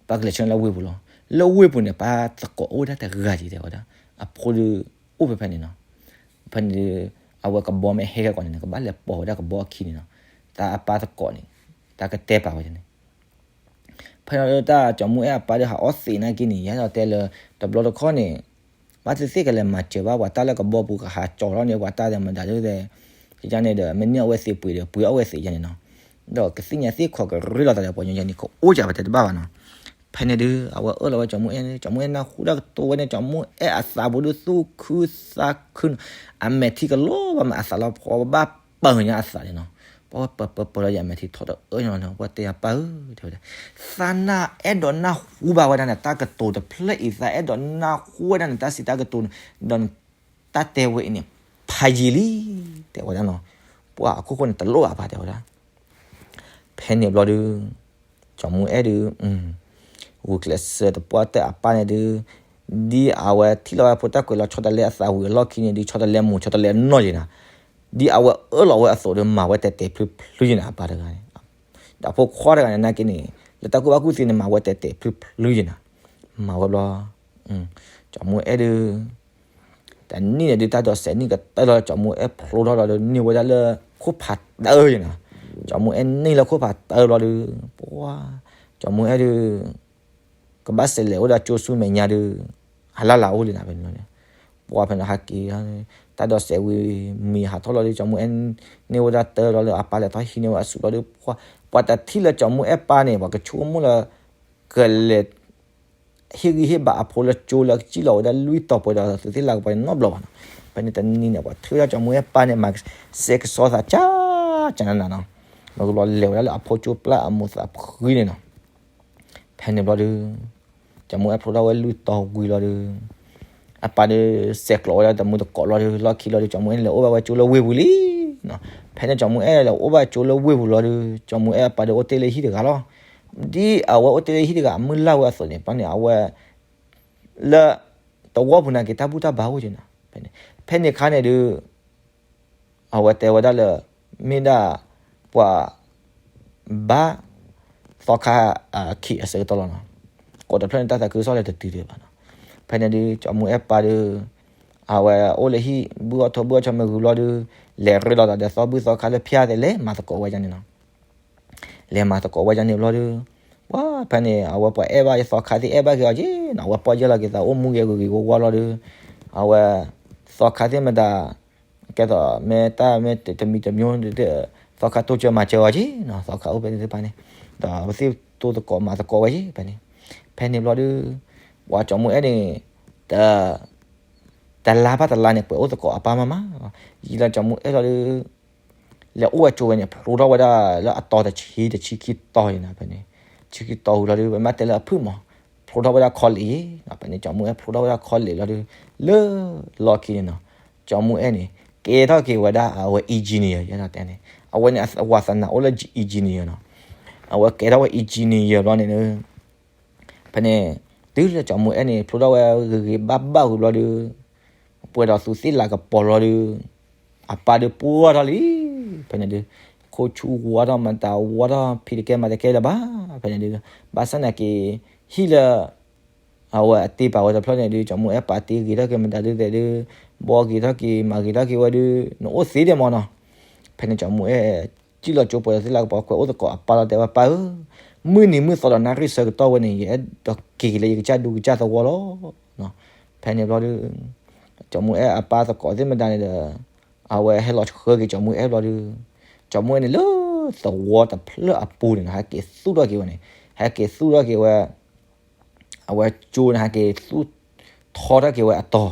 ပၢ်ကလဲၤဆှၢနၤလၢဝ့ၢ်ပူၤလီၤ, လၢဝ့ၢ်ပူၤန့ၣ် ပၢ်သကိးအိၣ်ဝဲဒၣ်တဂၤက့ၤ တဲဝဲဒၣ်, အဖိဒုးအိၣ်ဖဲဖဲန့ၣ်နီၤ, ဖဲန့ၣ်ဒုး အဝဲကဘီမ့ၢ်ဟဲက့ၤကီးန့ၣ် ကဘၣ်လဲၤပိာ်ဝဲဒၣ်ကဘီအခံန့ၣ်နီၤ, တၢ်အပၢ်သကိးန့ၣ် တၢ်ကတဲပာ်ဝဲန့ၣ် ဖဲန့ၣ်ဒုးတၢ်ကၠီၤမူအဲၣ်အပၢ်ဒုးဟးအီၣ်သံးနာ်က့န့ၣ် ယဲဒီးတဲလၢ တဘျီတခီၣ်န့ၣ် ဘၣ်သ့ၣ်သ့ၣ်ကလဲၤမၤစၢၤဘၣ်ပှၤတၢ်လၢကဘီပူၤ ကဟးကၠီၤထီၣ်န့ၣ် ပှၤတၢ်ဒီးမတၤဒုး ယန့ၣ်ဒီး မ့ၢ်န့ၢ်အဝဲသံးပှ့ၤဒီး ပှ့ၤအီၣ်ဝဲသံးယဲန့ၣ်နီၤ, ဒီးကသ့ၣ်ညါသ့ၣ်ခီကရ့လိာ်သးဒီးပှၤညီယဲန့ၣ် ကအိၣ်ကပတဲတဘၣ်ဘၣ်နီၤ, ဖဲန့ၣ်ဒုး အဝဲအၢၣ်လီၤဝဲကၠီၤမူအဲၣ်န့ၣ် ကၠီၤမူအဲၣ်နၢ်ဟူတၢ်ကတိၤဝဲန့ၣ် ကၠီၤမူအဲၣ်အသးပူၤဒုးသူၣ်ခုသးခုနီၤ, အမဲာ်ထံကလီၤဘၣ်မးအသးလီၤ ပှၤဘၣ်ပၢၤညါအသးန့ၣ်နီၤ, ပှၤဝဲပၢၤပၢၤပၢၤလီၤယမဲာ်ထံထီၣ်တအၢညီနီၤ ပှၤတဲယၤပၢ်ဧၢ တဲဝဲဒၣ်, သးနၢ်အဲၣ်ဒိးနၢ်ဟူဘၣ်ဝဲဒၣ်နတၢ်ကတိၤတဖျၢၣ်အံၤ သးအဲၣ်ဒိးနၢ်ဟူဝဲဒၣ်နတၢ်စံးတၢ်ကတိၤန့ၣ် ဒီးနတၢ်တဲဝဲအံၤန့ၣ် ဖးယံာ်လံ တဲဝဲဒၣ်နီၤ, ပှၤအခိၣ်ဃိန့ၣ် တလိၣ်ဘၣ်ပၢ် တဲဝဲဒၣ်, ဖဲန့ၣ်ဘျီဒုး ကၠီမူအဲၣ်ဒုး ဂုာ်ကျဲးစၢးတပှၢ်တၢၢ်အပၢ်န့ၣ်ဒုး ဒ်အဝဲထံၣ်လီၤဝဲဖိတၢ်ကွဲးလီၤဆီတလဲအသးဝံၤအလီၢ်ခံန့ၣ်ဒုး ဆီတလဲမူၤ ဆီတလဲနီၢ်ယဲၢ်နၤ, ဒ်အဝဲအၢၣ်လီၤဝဲအသိးဒီး မၤဝဲတဲာ်တဲာ်ဖျုဖျုယဲၢ်နၤ အပၢ်တဂၤန့ၣ်, ဒီးဖိခွါတဂၤန့ၣ် နာ်က့န့ၣ် လၢတၢ်ကူၣ်ဘၣ်ကူၣ်သ့န့ၣ် မၤဝဲတဲာ်တဲာ်ဖျုဖျုယဲၢ်နၤ, မၤဝဲဘျီ ကၠီမူအဲၣ်ဒုး တနံၣ်န့ၣ်ဒုး တၢ်ဒိးစဲးနံၣ်ကတၢၢ်လီၤ ကၠီမူအဲၣ်ဖျိထီၣ်လီၤဒီး န့ၢ်ဝဲဒၣ်လၢခိၣ်ဖးတၢၢ်ယဲၢ်နၤ, ကၠီမူအဲၣ်န့ၢ်လၢခိၣ်ဖးတၢၢ်ဘျီဒုး ပှၤ ကၠီမူအဲၣ်ဒုး ကဘၣ်စဲးလဲၤအိၣ်ဒီးကၠိဆူမဲာ်ညါဒုး အလၢ်လၢ်အိၣ်လံနၤ ဖဲန့ၣ်လီၤန့ၣ်, ပှၤဖဲန့ၣ်ဟဲက့ၤ တၢ်ဒိးစဲးဝံၤ မံၤဟးထီၣ်လီၤဒုး ကၠီမူအဲၣ်န့ၢ်ဝဲဒၣ်တၢၢ်လီၤလၢအပၢ်လဲၤထီၣ်ဟံးန့ၢ်ဝဲအစုလီၤဒုး ပှၤ ပှၤတထံၣ်လၢကၠီမူအဲၣ်ပၢ်န့ၣ် ပှၤကဆိကမိၣ်လၢ ကလဲၤ ဟ့ၣ်ဂံၢ်ဟ့ၣ်ဘါအဖိလၢကၠိလၢကစံၣ်လီၤဝဲဒၣ်လွံၢ်တီၤပှဲၤဒီးသုးသ့ၣ်လၤကပီၤန့ၣ်နီတဘျီဘၣ်နီၤ, ဖဲန့ၣ်တနံၤန့ၣ် ပှၤထုးထီၣ်ကၠီမူအဲၣ်ပၢ်န့ၣ် မၤစဲးကစီသးကၠၢ်ကၠၢ်နးနးနီၤ, မ့ၢ်ကဘျီလဲၤဝဲဒၣ်လၢအဖိကၠိပျၢ်အမိၢ်သးဖှံန့ၣ်နီၤ, ဖဲန့ၣ်ဘျီဒုး ကၠီမူအဲၣ်ဖျိထီၣ်ဝဲလွံၢ်တီၤဝံၤလီၤဒုး အပၢ်ဒုး စဲးကျိးဝဲဒၣ်တမူတကိးလီၤဒုး လီၢ်ခံလီၤဒုး ကၠီမူအဲၣ်န့ၣ် လဲၤအိၣ်ဘၣ်ဝဲကၠိလၢဝ့ၢ်ပူၤလံနီၤ, ဖဲန့ၣ်ကၠီမူအဲၣ်လဲၤအိၣ်ဘၣ်ကၠိလၢဝ့ၢ်ပူၤလီၤဒုး ကၠီမူအဲၣ်အပၢ်ဒုးအိၣ်တ့ၢ်လၢဟံၣ်တဂၤလီၤ, ဒ်အဝဲအိၣ်တ့ၢ်လၢဟံၣ်တဂၤ အမုၢ်လၢ်ဝဲအသိးန့ၣ် ဘျီန့ၣ် အဝဲ လၢ သဝီပူၤန့ၣ်က့ၤတၢ်ဘူၣ်တၢ်ဘါအိၣ်က့ၤနၤ, ဖဲန့ၣ် ဖဲန့ၣ်အခါန့ၣ်ဒုး အဝဲတဲဝဲဒၣ်လၢ မ့ၢ်ဒၣ် ပှၤ ဘါ သီခါ အခံအဆၢကတီၢ်လီၤနီၤ, ကိးတဖျၢၣ်န့ၣ် တၢ်သးခုကစီၣ်လၢတတုၤဒံးဘၣ်နီၤ, ဖဲန့ၣ်ဒုး ကၠီမူအဲၣ်ပၢ်ဒုး အဝဲအိၣ်လၢဟံၣ် ဘုၣ်အီၣ်ထိဘုၣ်အီၣ်ဆီမ့ၢ်ဂုၤဘျီဒုး လဲၤရ့လိာ်သးဒီးသီဘူၣ်သီခါလၢဖၠါသဲး လဲၤမၤသကိးဝဲဒၣ်န့ၣ်နီၤ လဲၤမၤသကိးဝဲဒၣ်န့ၣ်ဘျီဒုး ပှၤဖဲန့ၣ် အဝဲပှၤအဲၣ်ဘၣ်ယသီခါသ့ၣ်အဲၣ်ဘၣ်က့ၤအီၤက့ၤနီၤ အဝဲပီၢ်ယၢ်လီၤက့ၤသးအိၣ်မူဂ့ၤဂ့ၤဂ့ၤဝါဝါလီၤဒုး အဝဲ သီခါသ့ၣ်မတၤ ကဲသိးမ့ၢ်တၢ်မ့ၢ်တမံၤတမံၤ သီခါတိစၢၤမၤစၢၤအီၤက့ၤနီၤ သီခါအိၣ်ဖဲန့ၣ်သ့ၣ်တဖၣ်န့ၣ် ဒီးအဝဲသ့ၣ်တိသကိးမၤသကိးဝဲက့ၤဖဲန့ၣ် ဖဲန့ၣ်ဘျီဒုး ပှၤကၠီမူအဲၣ်န့ၣ် တ တလါဘၣ်တလါန့ၣ် ကွဲးအိၣ်သကိးအပၢ်မးမး ယံာ်လီၤကၠီမူအဲၣ်လီၤဒုး လဲၤအိၣ်ဝဲကၠိဝဲန့ၣ် ဖျိထီၣ်ဝဲဒၣ်လၢအတီၤတဆံ တဆံခံတီၤယဲၢ်နၤဖဲန့ၣ် ဆံခံတီၤဝံၤလီၤဒုး ပမ့ၢ်တဲလၢအဖုၣ်မး ဖျိထီၣ်ဝဲဒၣ် college ယဲၢ်နီၤ ဖဲန့ၣ် ကၠီမူအဲၣ်ဖျိထီၣ်ဝဲဒၣ် college လီၤဒုး လၢလီၢ်ခံန့ၣ်နီၤ ကၠီမူအဲၣ်န့ၣ် ကဲထီၣ်က့ၤဝဲဒၣ်အဝဲ engineer ယဲၢ်နီၤတဲန့ၣ် အဝဲန့ၣ် အဝၤသးနးအိၣ်လၢ engineer နီၤ အဝဲကဲထီၣ်ဝဲ engineer ဘျီန့ၣ် ဖဲန့ၣ် တုၤလၢကၠီမူအဲၣ်န့ၣ် ဖျိထီၣ်ဝဲဂ့ၤဂ့ၤဘၣ်ဘၣ်ဝံၤဘျီဒုး ပှဲၤဒီးသူးသ့ၣ်လၤကပီၤလီၤဒုး အပၢ်ဒုးပှၢ်ထီၣ်လံ ဖဲန့ၣ်ဒုး ခိၣ်ဆူဝါထီၣ်မတၤဝါထီၣ် ဖံးတကဲမၤတကဲလၢၤဘၣ် ဖဲန့ၣ်ဒုး ဘၣ်ဆၣ်နာ်က့ ဟံၣ်လၢ အဝဲအတ့ပာ်ဝဲတဖျၢၣ်န့ၣ်ဒုး ကၠီမူအဲၣ်ပာ်တ့ဂ့ၤထီၣ်က့ၤမတၤဒုးသဲးဒုး ဘီဂ့ၤထီၣ်က့ၤ မၤဂ့ၤထီၣ်က့ၤဝဲဒုး နအိၣ်သ့ဒံးမးနီၤ ဖဲန့ၣ်ကၠီမူအဲၣ် စံၣ်လီၤကၠိပှဲၤဒီးသ့ၣ်လၤကပီၤ ကွဲးအိၣ်သကိးအပၢ်လီၤ တဲဝဲပၢ်ဧၢ, မုၢ်နံၤမုၢ်သီဒီးနၣ်ရံၣ်ဆၢကတီၢ်ဝဲန့ၣ် ယအဲၣ်ဒိးက့ၤက့ၤလၢယကစၢ်ဒူကစၢ်သဝီလီၤ. ဖဲန့ၣ်ဘျီဒုး ကၠီမူအဲၣ်အပၢ်သကိးသ့ၣ်မတၤန့ၣ်ဒီး အဝဲဟဲလီၤဆှၢက့ၤကၠီမူအဲၣ်ဘျီဒုး ကၠီမူအဲၣ်န့ၣ်လၢသဝီတဖျၢၣ်အပူၤန့ၣ်နီၤ ဟဲက့ၤသူၣ်ထီၣ်က့ၤဝဲန့ၣ် ဟဲက့ၤသူၣ်ထီၣ်က့ၤဝဲ အဝဲကၠိန့ၣ် ဟဲက့ၤသူၣ်ထီထီၣ်က့ၤဝဲအတီၤ,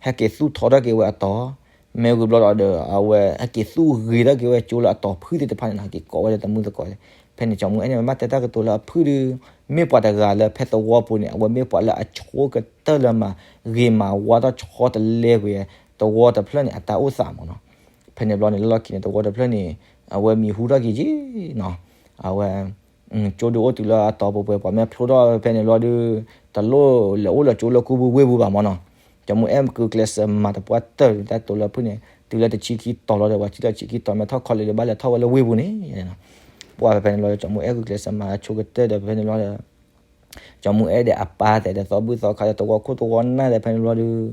ဟဲက့ၤသူၣ်ထီထီၣ်က့ၤဝဲအတီၤ, မ့ၢ်ဝံၤဘျီဒီး အဝဲဟဲက့ၤသူၣ်ဂ့ၤထီၣ်က့ၤဝဲကၠိလၢအတီၤဖုၣ်သ့ၣ်တဖၣ်န့ၣ်နီၤ ဟဲက့ၤကိးဝဲဒီးတမုၢ်သကိး, ဖဲန့ၣ်ကၠီမူအဲၣ်န့ၣ် မ့ၢ်ဘၣ်တဲတၢ်ကတိၤလၢအဖုၣ်ဒုး မ့ၢ်ပှၤတဂၤလၢဖဲသဝီပူၤန့ၣ် အဝဲမ့ၢ်ပှၤလၢအဆိကတၢၢ်လၢမၤဂ့ၤမၤဝါထီၣ်ဆီတလဲကွံာ် သဝီတဖျၢၣ်န့ၣ် အတၢ်အိၣ်သးမးနီၤ, ဖဲန့ၣ်ဘျီန့ၣ် လၢလီၢ်ခံန့ၣ် သဝီတဖျၢၣ်န့ၣ် အဝဲမံၤဟူထီၣ်က့ၤက့နီၤ, အဝဲ ကၠိဒုးအိၣ်တုၤလၢအတီၤပှဲၤပှဲၤ ပှၤမ့ၢ်ဖျိထီၣ်ဖဲန့ၣ်ဘျီဒုး တလိၣ်လဲၤအိၣ်လၢကၠိလၢကူပူၤဝ့ၢ်ပူၤဘၣ်မးနီၤ, ကၠီမူအဲၣ်မ့ၢ်ကျဲးစၢးမၤတပှၢ်တၢၢ်တၢ်ကတိၤလၢဖုၣ်န့ၣ် တုၤလၢတဆံခံတီၤလီၤဒီး ပှၤစံၣ်လီၤတဆံခံတီၤ မ့ၢ်ထီၣ် college ဒီးဘၣ်လဲၤထီၣ်ဝဲလၢဝ့ၢ်ပူၤန့ၣ်, ပှၤဖဲန့ၣ်ဘျီဒီး ကၠီမူအဲၣ်ကျဲးစၢးမၤဆိကတၢၢ်ဒီးဖဲန့ၣ်ဘျီဒီး ကၠီမူအဲၣ်ဒီးအပၢ်သဲးဒီးသီဘူၣ်သီခါဒီးသဝီခိၣ်သဝီနၢ်ဒီးဖဲန့ၣ်ဘျီဒုး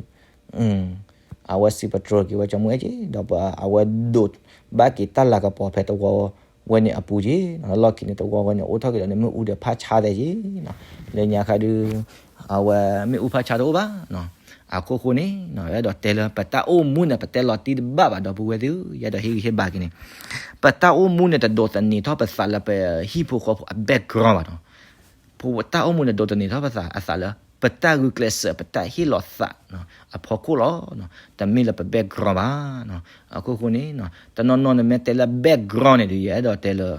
အဝဲစံးပတြၢၤက့ၤဝဲကၠီမူအဲၣ်က့ ဒီးပှၤအဝဲဒိးဘၣ်က့ၤတၢ်လၤကပီၤဖဲသဝီဝဲန့ၣ်အပူၤက့နီၤ, လၢလီၢ်ခံန့ၣ် သဝီဝဲန့ၣ် အိၣ်ထီၣ်က့ၤဒီးန့ၣ် မ့ၣ်အူဒီးဖးဆါသဲးက့နီၤ, လၢညါခါဒုး အဝဲမ့ၣ်အူဖးဆါတအိၣ်ဘၣ်နီၤ, အခိၣ်ဃိန့ၣ် ယအဲၣ်ဒိးတဲလၢ ပတၢ်အိၣ်မူန့ၣ် ပတဲလီၤတံၢ်တဘၣ်ဘၣ်ဒီပုၢ်ဝဲၢ်သ့ၣ်ဧၢ, ယအဲၣ်ဒိးဟ့ၣ်ဂံၢ်ဟ့ၣ်ဘါက့ၤန့ၣ်, ပတၢ်အိၣ်မူန့ၣ် တဒိးသန့ၤထီၣ်ပသးလၢပဟံၣ်ဖိဃီဖိအ background ဘၣ်နီၤ ပတၢ်အိၣ်မူန့ၣ် ဒိးသန့ၤထီၣ်ပသးအသးလၢ ပတၢ်ဂုာ်ကျဲးစၢး ပတၢ်ဟ့ၣ်လီၤသး အဖီခိၣ်လီၤ. တမ့ၢ်လၢပ background ဘၣ်. အခိၣ်ဃိန့ၣ် တနီၤနီၤနမ့ၢ်တဲလၢ background န့ၣ်ဒီး ယအဲၣ်ဒိးတဲလၢ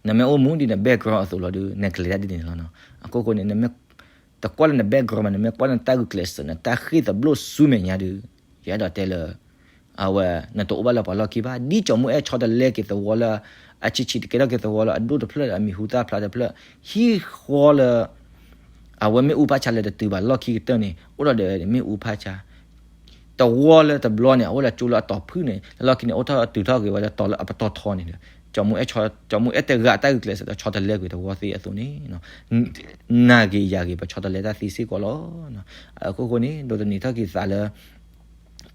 နမ့ၢ်အိၣ်မူဒ်န background အသိးလီၤဒီး နကလဲၤတၢ်ဒ်န့ၣ်လီၤ. အခိၣ်ဃိန့ၣ် နမ့ၢ်တကွၢ်လၢန background ဘၣ် နမ့ၢ်ကွၢ်လၢနတၢ်ဂုာ်ကျဲးစၢး နတၢ်ဃ့ၢ်သဘျိၣ်ဆူမဲာ်ညါဒီး ယအဲၣ်ဒိးတဲလၢ အဝဲ နတအိၣ်ဘၣ်လၢပှၤလီၢ်ခံဘၣ်. ဒ်ကၠီမူအဲၣ်ဆီတလဲက့ၤသဝီလၢ အဆံးဆံးတကဲထီၣ်က့ၤသဝီလၢအဒိၣ်တဖျၢၣ်ဒီးအမံၤဟူသၣ်ဖျါတဖျၢၣ်, ဟံၣ်ဃီလၢ အဝဲမ့ၣ်အူဖးဆါလၢတတုၤဘၣ်လီၢ်ခံကတၢၢ်န့ၣ် အိၣ်ဒီးဒီးမ့ၣ်အူဖးဆါ သဝီလၢတဘျီန့ၣ် အအိၣ်လၢကၠိလၢအတီၤဖုၣ်န့ၣ် လၢလီၢ်ခံန့ၣ် အိၣ်ထီၣ်တုၤထီၣ်က့ၤဝဲလၢတီၤလၢအပတီၢ်ထီန့ၣ်ဒီး ကၠီၤမူအဲၣ်တဂၤအတၢ်ဂုာ်ကျဲးစၢးဒီးဆီတလဲကွံာ်သဝီသ့အသိးန့ၣ် နၤဂ့ၤယၤဂ့ၤ ပဆီတလဲတၢ်သ့စ့ၢ်ကီးလီၤ. အခိၣ်ဃိန့ၣ် ဒိးသန့ၤထီၣ်က့ၤသးလၢ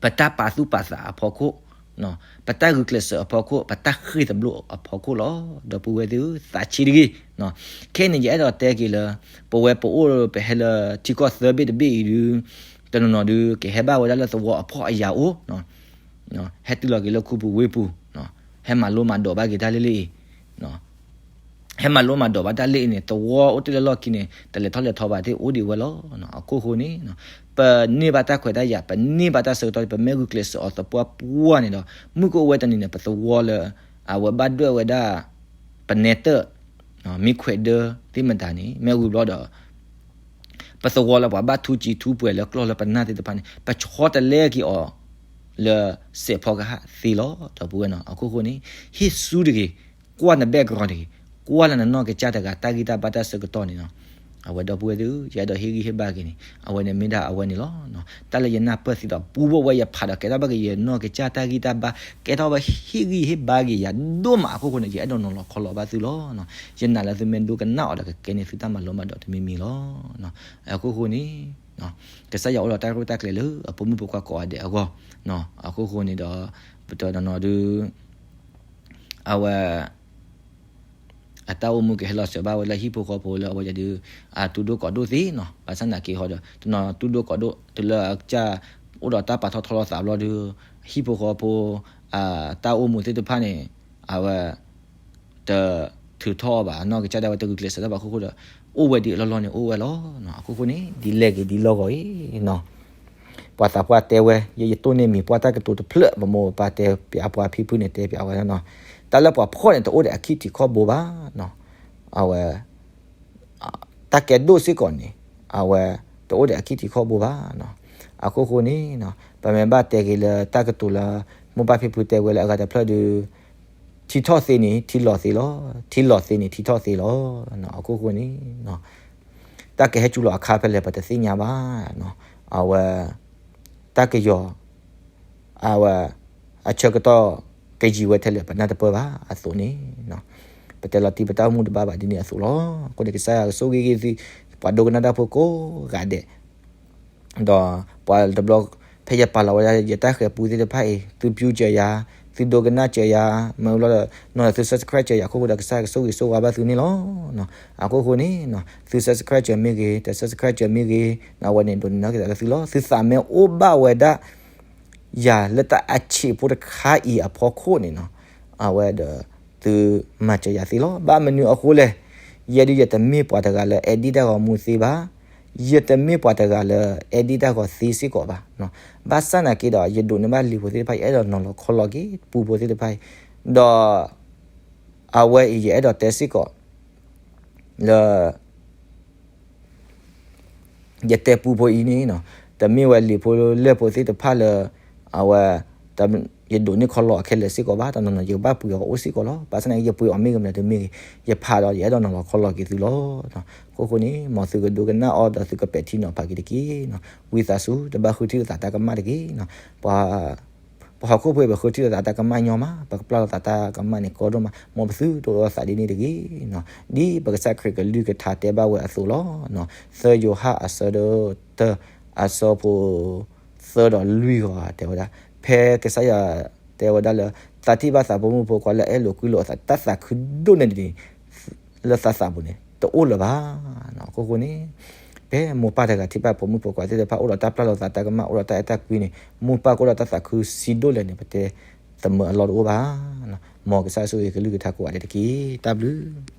ပတၢ်ပာ်သူၣ်ပာ်သးအဖီခိၣ်, ပတၢ်ဂုာ်ကျဲးစၢးအဖီခိၣ်, ပတၢ်ဃ့ၢ်သဘျိၣ်အဖီခိၣ်လီၤ. ဒီပုၢ်ဝဲၢ်သ့ၣ်ဧၢ, သးဆံးတဂ့ၤ. ခဲအံၤန့ၣ် ယအဲၣ်ဒိးတဲက့ၤလၢ ပဝဲပအိၣ်ပဟဲလၢထံကီၢ်သၢဘ့ၣ်တဘ့ၣ်အံၤဒုး တနီၤနီၤဒုး ကဟဲဘၣ်ဝဲဒၣ်လၢသဝီအဖှီၣ်အယာ်အိၣ်, ဟဲတုၤလီၤက့ၤလၢခူပူၤဝ့ၢ်ပူၤ, ဟဲမၤလိမၤဒိးဘၣ်က့ၤတၢ်လ့ၢ်လ့ၢ်အံၤ ဟဲမၤလိမၤဒိးဘၣ်တၢ်လ့ၢ်အံၤန့ၣ် သဝီအိၣ်တ့ၢ်လၢလီၢ်ခံန့ၣ် တလဲၤထီၣ်လဲၤထီဘၣ်သ့ၣ်အိၣ်ဒံးဝဲလီၤ. အခိၣ်ဃိန့ၣ် ပန့ၢ်ဘၣ်တၢ်ခွဲးတၢ်ယာ်, ပန့ၢ်ဘၣ်တၢ်ဆၢကတီၢ်, ပမ့ၢ်ဂုာ်ကျဲးစၢးအီၤသပှၢ်ပှၢ်န့ၣ်ဒီး မုၢ်ကအိၣ်ဝဲတနံၤန့ၣ် ပသဝီလၢ အဝဲဘၣ်ဒွဲၣ်ဝဲဒၣ် ပနဲတၢၣ် မ့ၢ်ခွဲးဒၢသ့ၣ်မတၤန့ၣ် မ့ၢ်ဝံၤဘျီဒီး ပသဝီလၢပှၤဘၣ်ထူကံထူပှဲၤလၢကျီၢ်လၢပနၢ်သ့ၣ်တဖၣ်န့ၣ် ပဆီတလဲက့ၤအီၤ လၢစဲးဖီကဟၣ်သ့လီၤ. ဒီပုၢ်ဝဲၢ်နီၤ အခိၣ်ဃိန့ၣ် ဟ့ၣ်ဆူတဂ့ၤ, ကွၢ်န background တဂ့ၤ, ကွၢ်လၢနနီၢ်ကစၢ်တဂၤတၢ်ဂံၢ်တၢ်ဘါတၢ်ဆၢကတီၢ်န့ၣ်နီၤ အဝဲဒီပုၢ်ဝဲၢ်သ့ၣ်ဧၢ, ယအဲၣ်ဒိးဟ့ၣ်ဂံၢ်ဟ့ၣ်ဘါက့ၤန့ၣ် အဝဲန့ၣ်မ့ၢ်ဒၣ်အဝဲန့ၣ်လီၤ. တၢ်လၢယနၢ်ပၢၢ်သ့ဒီး ပူဖိဝဲယဖးဒီးကဲထီၣ်ဘၣ်က့ၤယနီၢ်ကစၢ်တၢ်ဂံၢ်တၢ်ဘါ, ကဲထီၣ်ဘၣ်ဟ့ၣ်ဂံၢ်ဟ့ၣ်ဘါက့ၤယၤဒိၣ်မးအခိၣ်ဃိန့ၣ် ယအဲၣ်ဒိးနီၤလီၤခီလီၤဘၣ်သုလီၤ. ယနာ်လၢသုမ့ၢ်ဒိကနၣ်အီၤဒီးကကဲန့ၢ်သုတၢ်မၤလိမၤဒိးတမံၤမံၤလီၤ. အခိၣ်ဃိန့ၣ် ကစၢ်ယွၤအိၣ်ဒီးတၢ်ရဲၣ်တၢ်ကျဲၤလၢအပိာ်မုၣ်ဖိခွါကိးဂၤဒဲးအဂီၢ်, အခိၣ်ဃိန့ၣ်ဒီး ပတနီၤနီၤဒုး အဝဲ အတၢ်အိၣ်မူကဟဲလီၤစၢၤဘၣ်ဝဲလၢဟံၣ်ဖိဃီဖိလၢအဝဲဒုး အတူၢ်ဒိၣ်ကီးဒိၣ်သ့နီၤ, ဘၣ်ဆၣ်သနာ်က့ဟီဒီး တနီၤတူၢ်ဒိၣ်ကီးဒိၣ် တုၤလၢအကစၢ် အိၣ်ဒီးတၢ်ပာ်ထီၣ်ထီလီၤသးဘျီဒုး ဟံၣ်ဖိဃီဖိ အတၢ်အိၣ်မူသ့ၣ်တဖၣ်န့ၣ် အဝဲ တထုးထီၣ်အီၤဘၣ်, အနီၢ်ကစၢ်ဒၣ်ဝဲတဂုာ်ကျဲးစၢးတၢ်ဘၣ်အခိၣ်ဃိဒီး အိၣ်ဝဲဒ်အလီၢ်လီၢ်န့ၣ်အိၣ်ဝဲလီၤ. အခိၣ်ဃိန့ၣ် ဒ်လဲၣ်ဂ့ၤဒ်လီၢ်ဂီၤအံၤနီၤ ပှၤသးပှၢ်တဲဝဲ ယဲယတိၢ်န့ၢ်မံၤပှၢ်တၢ်ကတိၤတဖျၢၣ် ပမိၢ်ပပၢ်တဲပျး ပှၤဖံဖုန့ၣ်တဲပျးဝဲနီၤ, တၢ်လၢပှၤဖှီၣ်န့ၣ် တအိၣ်ဒီးအခံထံးခီၣ်ဘိဘၣ်နီၤ, အဝဲ တၢ်ကဲဒိၣ်စ့ၢ်ကီးန့ၣ် အဝဲ တအိၣ်ဒီးအခံထံးခီၣ်ဘိဘၣ်နီၤ. အခိၣ်ဃိန့ၣ် ပမ့ၢ်ဘၣ်တဲက့ၤလၢတၢ်ကတိၤလၢ မိၢ်ပၢ်ဖံဖုတဲဝဲလၢအဂၤတဖျၢၣ်ဒုး ထံထီၣ်သ့န့ၣ် ထံလီၤသ့လီၤ, ထံလီၤသ့န့ၣ် ထံထီၣ်သ့လီၤ. အခိၣ်ဃိန့ၣ် တၢ်ကဟဲကူလီၤအခါဖဲလဲၣ် ပတသ့ၣ်ညါဘၣ်နီၤ, အဝဲ တၢ်ကယီၤ အဝဲ အဆၢကတီၢ်ကယံာ်ဝဲထဲလဲၣ် ပနၢ်တပၢၢ်ဘၣ်အသိးန့ၣ် ပတဲလီၤတံၢ်ပတၢ်အိၣ်မူတဘၣ်ဘၣ်ဒ်န့ၣ်အသိးလီၤ. အဃိန့ၣ် ကစၢ်ယွၤကဆိၣ်ဂ့ၤဂ့ၤသု ပှၤဒိကနၣ်တၢ်ဖိကိးဂၤဒဲး ဒီးပှၤတဘျီ ဖဲယပာ်လီၤဝဲဒၣ်ယတၢ်ဃဲၤပူသ့ၣ်တဖၣ်အံၤ သု view စၢၤယၤ, သုဒိကနၣ်စၢၤယၤ, မ့ၢ်လီၤဒီး နီၢ်ဒီး သု subscribe စၢၤယၤအခိၣ်ဃိဒီး ကစၢ်ယွၤကဆိၣ်ဂ့ၤဆိၣ်ဝါဘၣ်သုန့ၣ်လီၤ. အခိၣ်ဃိန့ၣ် သု subscribe စၢၤမ့ၢ်ဂ့ၤ, တ subscribe စၢၤမ့ၢ်ဂ့ၤ, အဝဲန့ၣ်ဒိးန့ၢ်နီၢ်ကစၢ်လၢသုလီၤ. သုသးမ့ၢ်အိၣ်ဘၣ်ဝဲဒၣ် ယၤလၢတၢ်အဆံးဖိတခါအံၤအဖီခိၣ်န့ၣ်နီၤ, အဝဲဒီး သုမၤစၢၤယၤသ့လီၤ. ဘၣ်မနုၤအဃိလဲၣ်, ယဲဒုးယတမ့ၢ်ပှၤတဂၤလၢ edit တၢ်ဂီၤမူသ့ဘၣ်, ယတမ့ၢ်ပှၤတဂၤလၢ edit တၢ်ဂီၤသ့စ့ၢ်ကီးဘၣ်. ဘၣ်ဆၣ်သနာ်က့ဒီး ယဒိးန့ၢ်ဘၣ်လံာ်ဖိသ့ၣ်တဖၣ် ယအဲၣ်ဒိးနီၤလီၤခီလီၤက့ၤ ပူဖိသ့ၣ်တဖၣ်အံၤ, ဒီး အဝဲအံၤယအဲၣ်ဒိးတဲစ့ၢ်ကီး လၢ ယတဲပူဖိအံၤန့ၣ်နီၤ, တမ့ၢ်ဝဲလံာ်ဖိလဲၢ်ဖိသ့ၣ်တဖၣ်လၢ အဝဲ ယဒိးန့ၢ်ခီလီၤအခဲလၢာ်စ့ၢ်ကီးဘၣ်, တနီၤနီၤ ယကဘၣ်ပှ့ၤအီၤအိၣ်စ့ၢ်ကီးလီၤ. ဘၣ်ဆၣ်သနာ်က့ ယပှ့ၤအီၤမ့ၢ်ဂ့ၤမနုၤတမ့ၢ်ဂ့ၤ, ယဖးဒီးယအဲၣ်ဒိးနီၤလီၤခီလီၤက့ၤသုလီၤ. အခိၣ်ဃိန့ၣ် မ်သုကဒိကနၣ်အီၤဒီးသုကပဲာ်ထံနီၤဖးက့ၤတက့ၢ်နီၤ. ဝံသးစူၤ တဘၣ်ဃုထံၣ်လိာ်သးတၢ်ကမၣ်တဂ့ၤနီၤ. ပှၤ ပှၤဟီၣ်ခိၣ်ဖိ ပဃုထံၣ်လိာ်သးတၢ်ကမၣ်ညီမး, ပကပျၢ်လိာ်သးတၢ်ကမၣ်န့ၣ်ကီဒိၣ်မး, မ်ပသုတအိၣ်သးဒ်န့ၣ်တဂ့ၤနီၤ. ဒ်ပကစၢ်ခရံာ်ကလုၢ်ကထါတဲဘၣ်ဝဲအသိးလီၤ. သၢယိၤဟၣ်အဆၢဒိၣ်တၢ အဆၢဖိ သၢဒီးလွံၢ်ဂီၤတဲဝဲဒၣ်, ဖဲကစၢ်ယွၤတဲဝဲဒၣ်လၢ သးထံၣ်ဘၣ်သးပိာ်မုၣ်ဖိခွါလၢအဲၣ်လိာ်ကွံလိာ်အသး တၢ်သးခုဒိၣ်န့ၢ်ဒ်န့ၣ် လၢသးသးပူၤန့ၣ် တအိၣ်လၢၤဘၣ်. အခိၣ်ဃိန့ၣ် ဖဲမိၢ်ပၢ်တဂၤထံၣ်ဘၣ်ပိာ်မုၣ်ဖိခွါသ့ၣ်တဖၣ် အိၣ်ဒီးတၢ်ပျၢ်လိာ်သးတၢ်ကမၣ် အိၣ်ဒီးတၢ်အဲၣ်တၢ်ကွံန့ၣ် မိၢ်ပၢ်ကအိၣ်ဒီးတၢ်သးခုဆံးဒိၣ်လဲၣ်န့ၣ် ပတဲသမၢအလီၢ်တအိၣ်ဘၣ်. မ်ကစၢ်ယ့ၣ်ၡူးခရံာ်ကလုၢ်ကထါကိးဂၤဒဲးတက့ၢ်. တၢ်ဘျုး